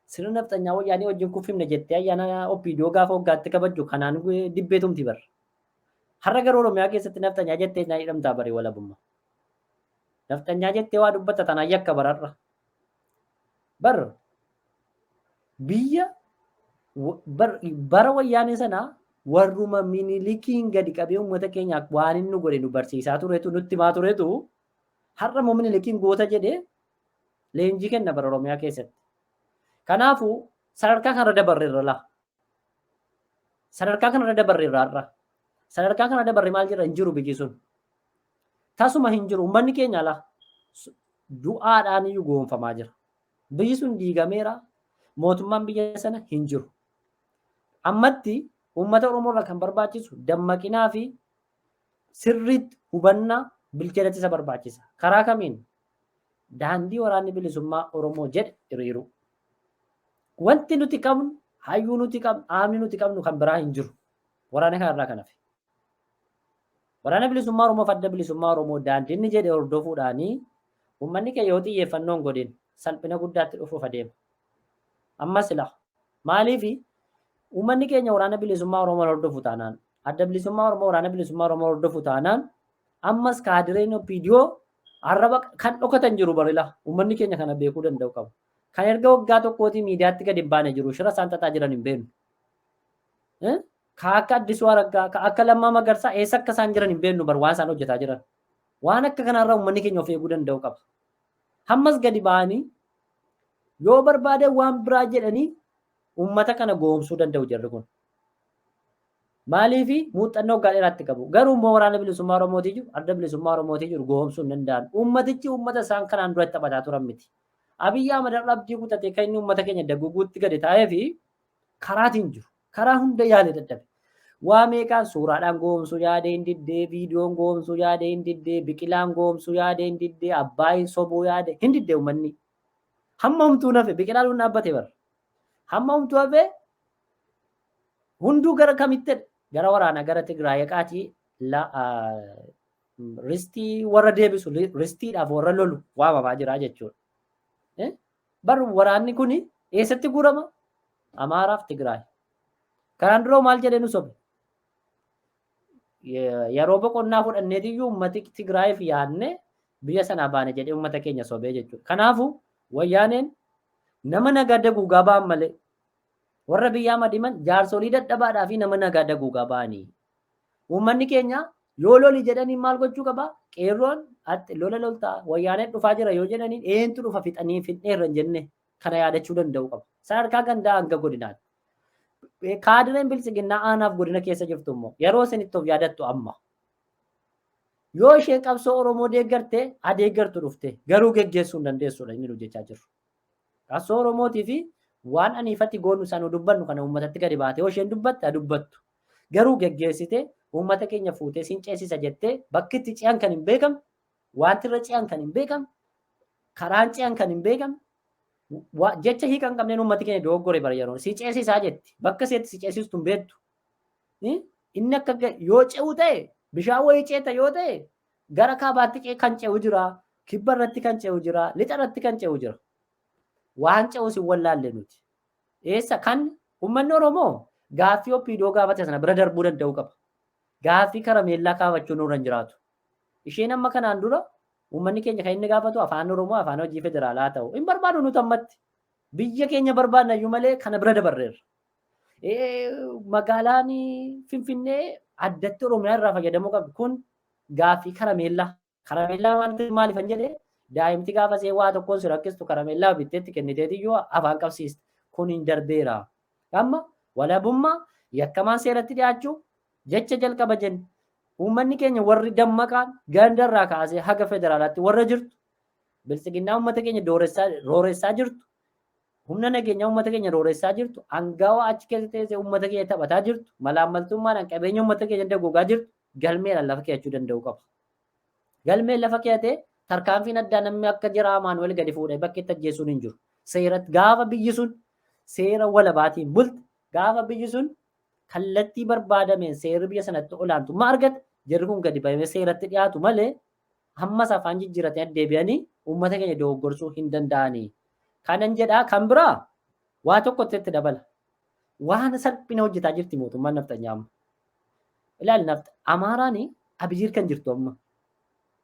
sirna nafxanyaa wayyaanee wajjin kuffifne jettee ayyaana OPDO gaafa waggaatti kabajju kanaan dibbeetumti bar. Har'a garuu Oromiyaa keessatti nafxanyaa jettee na hidhamtaa barii walabummaa. Nafxanyaa jettee waa dubbatta tanaan yakka bararra. Bar biyya bara wayyaanee sanaa warruma Minilikiin gadi qabee uummata keenyaaf waan inni godhe nu barsiisaa turetu, nutti himaa turetu, har'a immoo Minilikiin goota jedhee leenjii kenna bara Oromiyaa keessatti. Kanaafuu sadarkaa kanarra dabarreerra laa. Sadarkaa kanarra dabarreerra har'a. Sadarkaa kanarra dabarre maal jedha? Hin jiru biyyi sun. Tasuma hin jiru. Uummanni keenya laa du'aadhaan iyyuu goonfamaa jira. Biyyi sun diigameera. Mootummaan biyya sana hin jiru. Ammatti uummata Oromoo irraa kan barbaachisu dammaqinaa fi sirriitti hubannaa bilchaadatti isa barbaachisa. Karaa kamiin? Daandii waraanni bilisummaa Oromoo jedhe hiriiruu. Wanti nuti qabnu, hayyuu nuti qabnu, dhaabni nuti qabnu kan biraa hin jiru. Waraana kanarraa kan hafe. Waraana bilisummaa Oromoo fi adda bilisummaa Oromoo daandii inni jedhe hordofuudhaanii uummanni keenya yoo xiyyeeffannoo hin godhin salphina guddaatti dhufuuf adeema. Ammas ila maaliif uummanni keenya waraana bilisummaa Oromoo hordofu taanaan, adda bilisummaa Oromoo waraana bilisummaa Oromoo hordofu taanaan, ammas kaadireen OPDO arraba kan dhokatan jiru barila uummanni keenya kana beekuu danda'u qabu. Kan erga waggaa tokkootii miidiyaatti gadi hin baane jiru, shira isaan xaxaa jiran hin beeknu. Ka akka Addisuu Araggaa, ka akka Lammaa Magarsaa eessa akka isaan jiran hin beeknu bar, waan isaan hojjetaa jiran. Waan akka kanarraa uummanni keenya of eeguu danda'u qaba. Hammas gadi ba'anii yoo barbaadan waan biraa jedhanii uummata kana goomsuu danda'u jarri kun. Maaliif muuxannoo waggaa dheeraatti qabu. Garuu immoo waraana bilisummaa Oromootii jiru, adda bilisummaa Oromootii jiru goomsuu hin danda'an. Uummatichi uummata isaan kanaan dura taphataa turan miti. Abiyyi Ahmad har'a abdii kutatee kan inni uummata keenya daguuguutti gadi taa'ee fi karaatiin jiru. Karaa hunda yaalee dadhabe. Waa meeqaan suuraadhaan goomsuu yaadee hin diddee, viidiyoon goomsuu yaadee hin diddee, biqilaan goomsuu yaadee hin diddee, abbaayin sobuu yaadee hin diddee uummanni. Hamma humtuu nafe biqilaan hun dhaabbate bara. Hamma humtuu hafe hunduu gara kamitti gara waraanaa gara Tigraay qaatii ristii warra deebisu ristiidhaaf warra lolu waamamaa jira jechuudha. Bar waraanni kun eessatti guurama? Amaaraaf Tigraay. Kanaan dura maal jedhee nu sobe? Yeroo boqonnaa fudhanneetiyyuu uummati Tigraayiif yaadne biyya sanaa baane jedhee uummata keenya sobee jechuudha. Kanaafuu wayyaaneen nama nagaa daguugaa ba'an malee warra biyyaa madiman jaarsolii dadhabaadhaa fi nama nagaa daguugaa ba'anii. Uummanni keenya yoo loli jedhanii maal gochuu qaba? Qeerroon lola loltaa wayyaaneen dhufaa jira yoo jedhaniin eentu dhufa fixanii fixneerra hin jenne kana yaadachuu danda'u qaba. Sadarkaa gandaa hanga godinaatti. Kaadireen biltsiginnaa aanaaf godina keessa jirtu immoo yeroo isin itti of yaadattu amma. Yoo isheen qabsoo Oromoo deeggarte adeeggartu dhufte garuu geggeessuu hin dandeessudha inni hojjechaa jiru. Qabsoo Oromootii fi waan aniifatti goonu isaan dubbannu kana uummatatti gadi baate yoo isheen dubbatte haa dubbattu. Garuu geggeessite uummata keenya fuutee siin ceesisa jettee bakki itti ce'an kan hin beekamne, wanti irra ce'an kan hin beekamne, karaan ce'an kan hin beekamne, jecha hiika hin qabneen uummati keenya dogoggore bara yeroon si ceesisaa jetti. Bakka iseetti si ceesistu hin beektu. Inni akka yoo ce'u ta'e bishaan wayii ceeta yoo ta'e gara kaabaatti kan ce'u jira, kibba irratti kan ce'u jira, lixa irratti kan ce'u jira. Waan ce'us hin wallaalle nuti. Eessa kan uummanni Oromoo gaaffii OPDO gaafate sana bira darbuu danda'uu qaba. Gaaffii karameellaa kaafachuu nurra hin jiraatu. Isheen amma kanaan dura uummanni keenya kan inni gaafatu afaan Oromoo afaan hojii federaalaa ta'u hin barbaadu nuti ammatti. Biyya keenya barbaadna iyyuu malee kana bira dabarreerra. Magaalaan Finfinnee addatti Oromiyaa irraa fayyadamuu qabdi. Kun gaaffii karameellaa. Karameellaa maaliif jedhee daa'imti gaafa see waa tokkoon si rakkistu karameellaa bitteetti kenniteetiyyuu afaan qabsiiste. Kun hin darbeera. Amma walabummaa yakkamaan seeratti dhiyaachuu jecha jalqaba jenne. Uummanni keenya warri dammaqaan gandarraa kaasee haga federaalaatti warra jirtu biltsiginnaa uummata keenya rooressaa jirtu humna nageenyaa uummata keenya rooressaa jirtu angawa achi keessa teessee uummata keenya taphataa jirtu malaammaltummaadhaan qabeenya uummata keenya dagogaa jirtu galmeedhaan lafa keeyachuu danda'uu qaba. Galmeen lafa keeyatee tarkaanfiin addaa namni akka jira Amaanu'el gadi fuudhee bakkeetti ajjeesuun hin jiru. Seera gaafa biyyi sun seera walabaatiin bulte gaafa biyyi sun kallattii barbaadameen seerri biyya sanatti olaantummaa argate jarri kun gadi bahee seeratti dhiyaatu malee hammas afaan jijjiiratanii addeebi'anii uummata keenya dogoggorsuu hin danda'anii. Kanan jedhaa kan biraa waa tokkotti itti dabala. Waan salphina hojjetaa jirti mootummaan nafxanyaa amma. Ilaali nafxa Amaaraan Abiyyiir kan jirtu amma.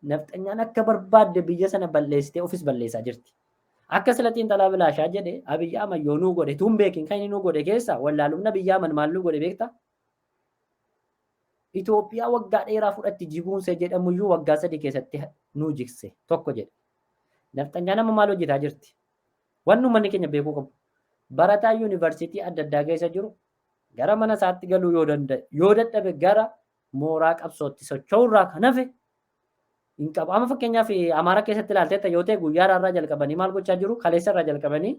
Nafxanyaan akka barbaadde biyya sana balleessitee ofis balleessaa jirti. Akka sila xiinxalaa bilaashaa jedhe Abiyyi Ahmad yoo nuu godhe tuun beekin kan inni nuu godhe keessa wallaalumna Abiyyi Ahmad maal nuu godhe beektaa? Itoophiyaa waggaa dheeraa fudhatti jiguunsee jedhamuyyuu waggaa 3 keessatti nuu jigse tokko jedhe. Nafxanyaan amma maal hojjetaa jirti? Wanni uummanni keenya beekuu qabu. Barataa yuunivarsiitii adda addaa keessa jiru gara mana isaatti galuu yoo danda'e yoo dadhabe gara mooraa qabsootti socho'urraa kan hafe hin qabu. Amma fakkeenyaaf Amaara keessatti ilaalteetta yoo ta'e guyyaa irraa jalqabanii maal gochaa jiru? Kaleessa irraa jalqabanii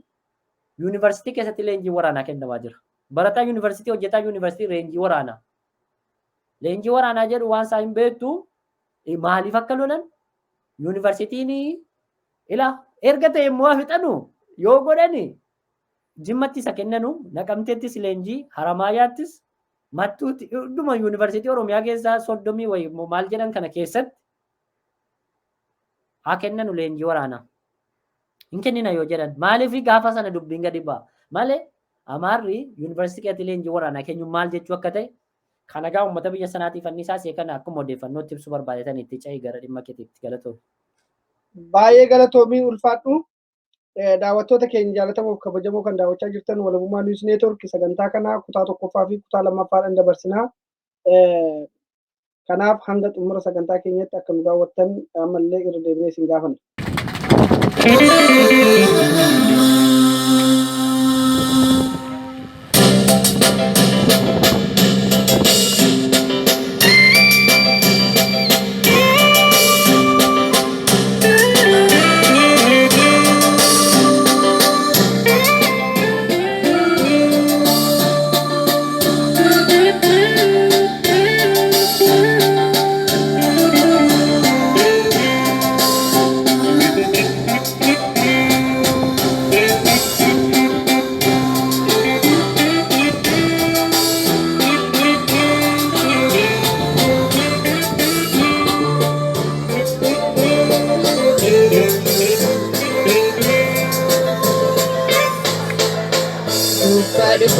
yuunivarsiitii keessatti leenjii waraanaa kennamaa jira. Barataa yuunivarsiitii hojjetaa yuunivarsiitii leenjii waraanaa. Leenjii waraanaa jedhu waan isaa hin beektu maaliif akka lolan yuunivarsiitiin ila erga ta'e immoo fixanu yoo godhani Jimmatti isa kennanu Naqamteettis leenjii Haramaayaattis Mattuutti dhuma yuunivarsiitii Oromiyaa keessaa 30 wayii maal jedhan kana keessatti haa kennanu leenjii waraanaa. Hin kennina yoo jedhan maaliif gaafa sana dubbiin gadi ba'a malee Amaarri yuunivarsiitii keessatti leenjii waraanaa kennu maal jechuu akka ta'e kana gaa uummata biyya sanaatiif anniisaa see kana akkuma odeeffannootti ibsuu barbaadetan itti ce'i gara dhimma keetiitti galatoomi. Baay'ee galatoomii ulfaadhu. Daawwattoota keenya jaalatamoo fi kabajamoo kan daawwachaa jirtan Walabummaa News Network sagantaa kana kutaa 1ffaa fi kutaa 2ffaadhaan dabarsinaa. Kanaaf hanga xumura sagantaa keenyatti akka nu daawwattan ammallee irra deebinee isin gaafanna.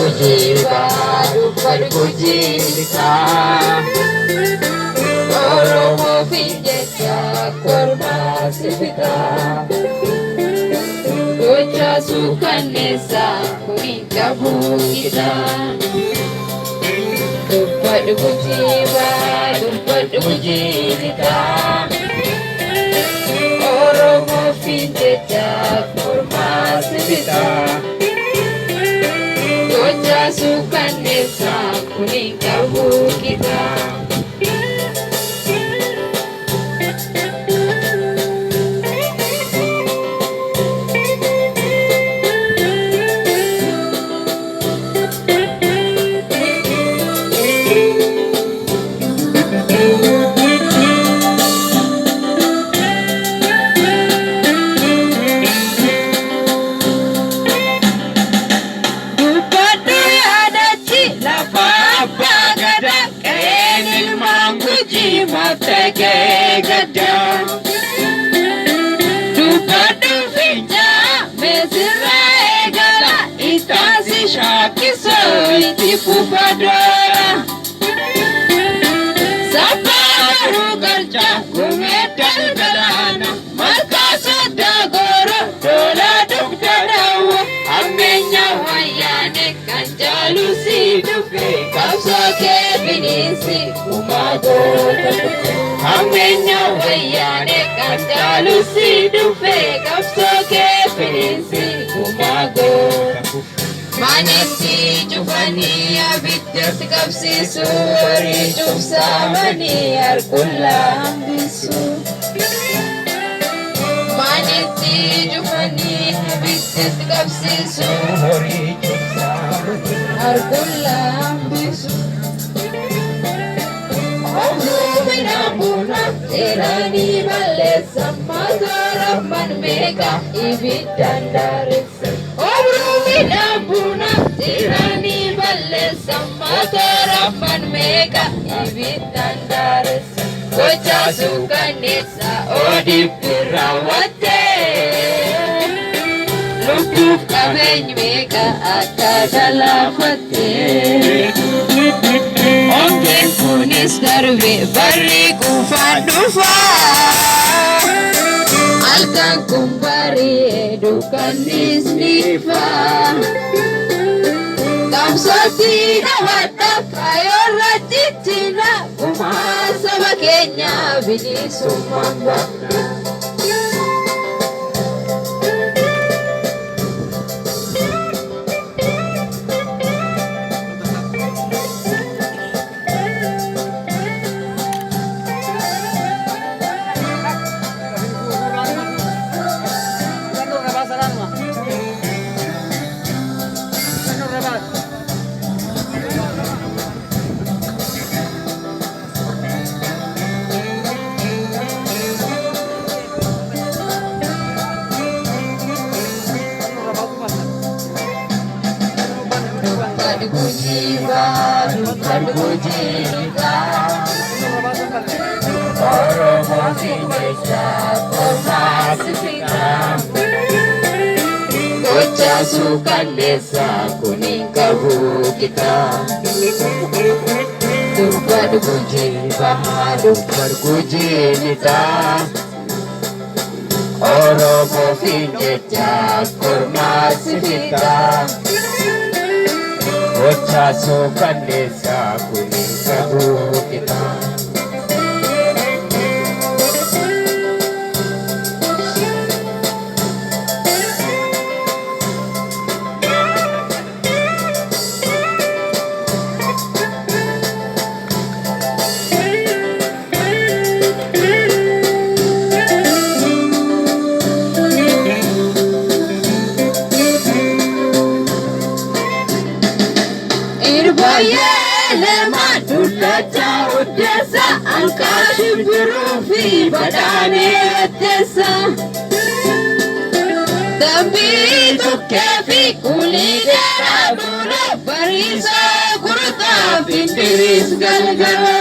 Gujii bahaa, dubbadhu Gujii lixaa. Oromoof jecha kormaa si fixaa. Gocha suukanneessaa kun hin qabu qixa. Dubbadhu Gujii bahaa, dubbadhu Gujii lixaa. Oromoof jecha kormaa si fixaa. Gocha suukanneessaa kun hin qabu qixa. Dubbadhu yaadachi lafa abbaa gadaa qe'een ilmaan Gujii maaf ta'e gaddaa. Dubbadhu fincaa meesirraa eegala ittaansi shaakkisoo itti fufa doora. Sabbaa galcha gumee dalgalaana malkaa soddaa gooro doolaa dugda daawwa hammeenya wayyaane kan jaalu si dhufe qabsoo kee bineensi gumaa goota dhufe. Hammeenya wayyaane kan jaalu si dhufe qabsoo kee bineensi gumaa goota dhufe. Manatti cufanii abiddatti qabsiisu horii cufsaamanii harkullaa hambisu. Manatti cufanii abiddatti qabsiisu Horii cufsaamanii harkullaa hambisu. Oomishni buna seeranii balleessa mataa meeqa ibiddaan daaressa. Oomishni buna seeranii balleessa mataa meeqa ibiddaan daaressa. Gocha suukanneessa oodiif raawwattee. Lubbuuf qabeenyi meeqa akka galaafattee. Ongeen kunis darbe barri quufaan dhufa. Halkan kun bari'ee dukkannis ni ifa. Qabsootti dhawadha kaayoorra jijjiirra gumaa saba keenyaa bilisummaan baafna. Dubbadhu Gujii bahaa, dubbadhu Gujii lixaa. Oromoof jecha kormaa si fixaa. Gocha suukanneessaa kun hin qabu qixa. Dubbadhu Gujii bahaa, Dubbadhu Gujii lixaa. Oromoof jecha kormaa si fixaa. Gocha suukanneessaa kun hin qabu qixa. Irbayyee lama dullacha hundeessa ankaa shimbiruu fi badhaanee addeessa. Dambii tukkee fi kulii dheeraa duula bariisaa gurgurtaa findiriis galgala.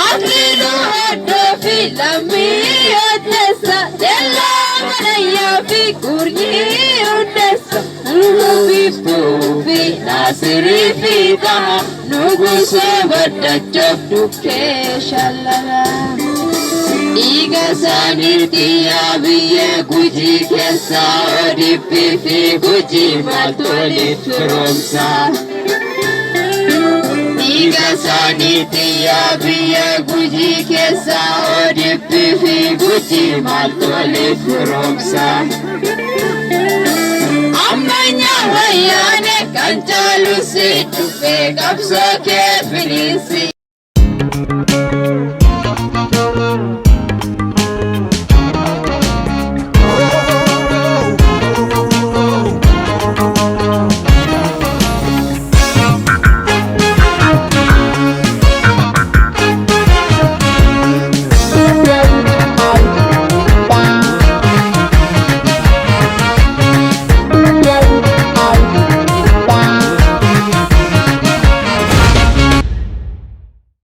Akliiluu hedduu fi lammii addeessa. Dellaa manayyaa fi gurnyii hundeessa. Biiftuu fi Naasirii fi Taha Nugusee baddachuuf dhukkee shallala. Dhiiga isaaniitti yaa biyya Gujii keessaa ODP fi Gujii maaltu waliif firoomsa? Dhiiga isaaniitti yaa biyya Gujii keessaa ODP fi Gujii maaltu waliif firoomsa? Ammayyaa wayyaane kan caalu si dhufee qabsoo kee finiinsi.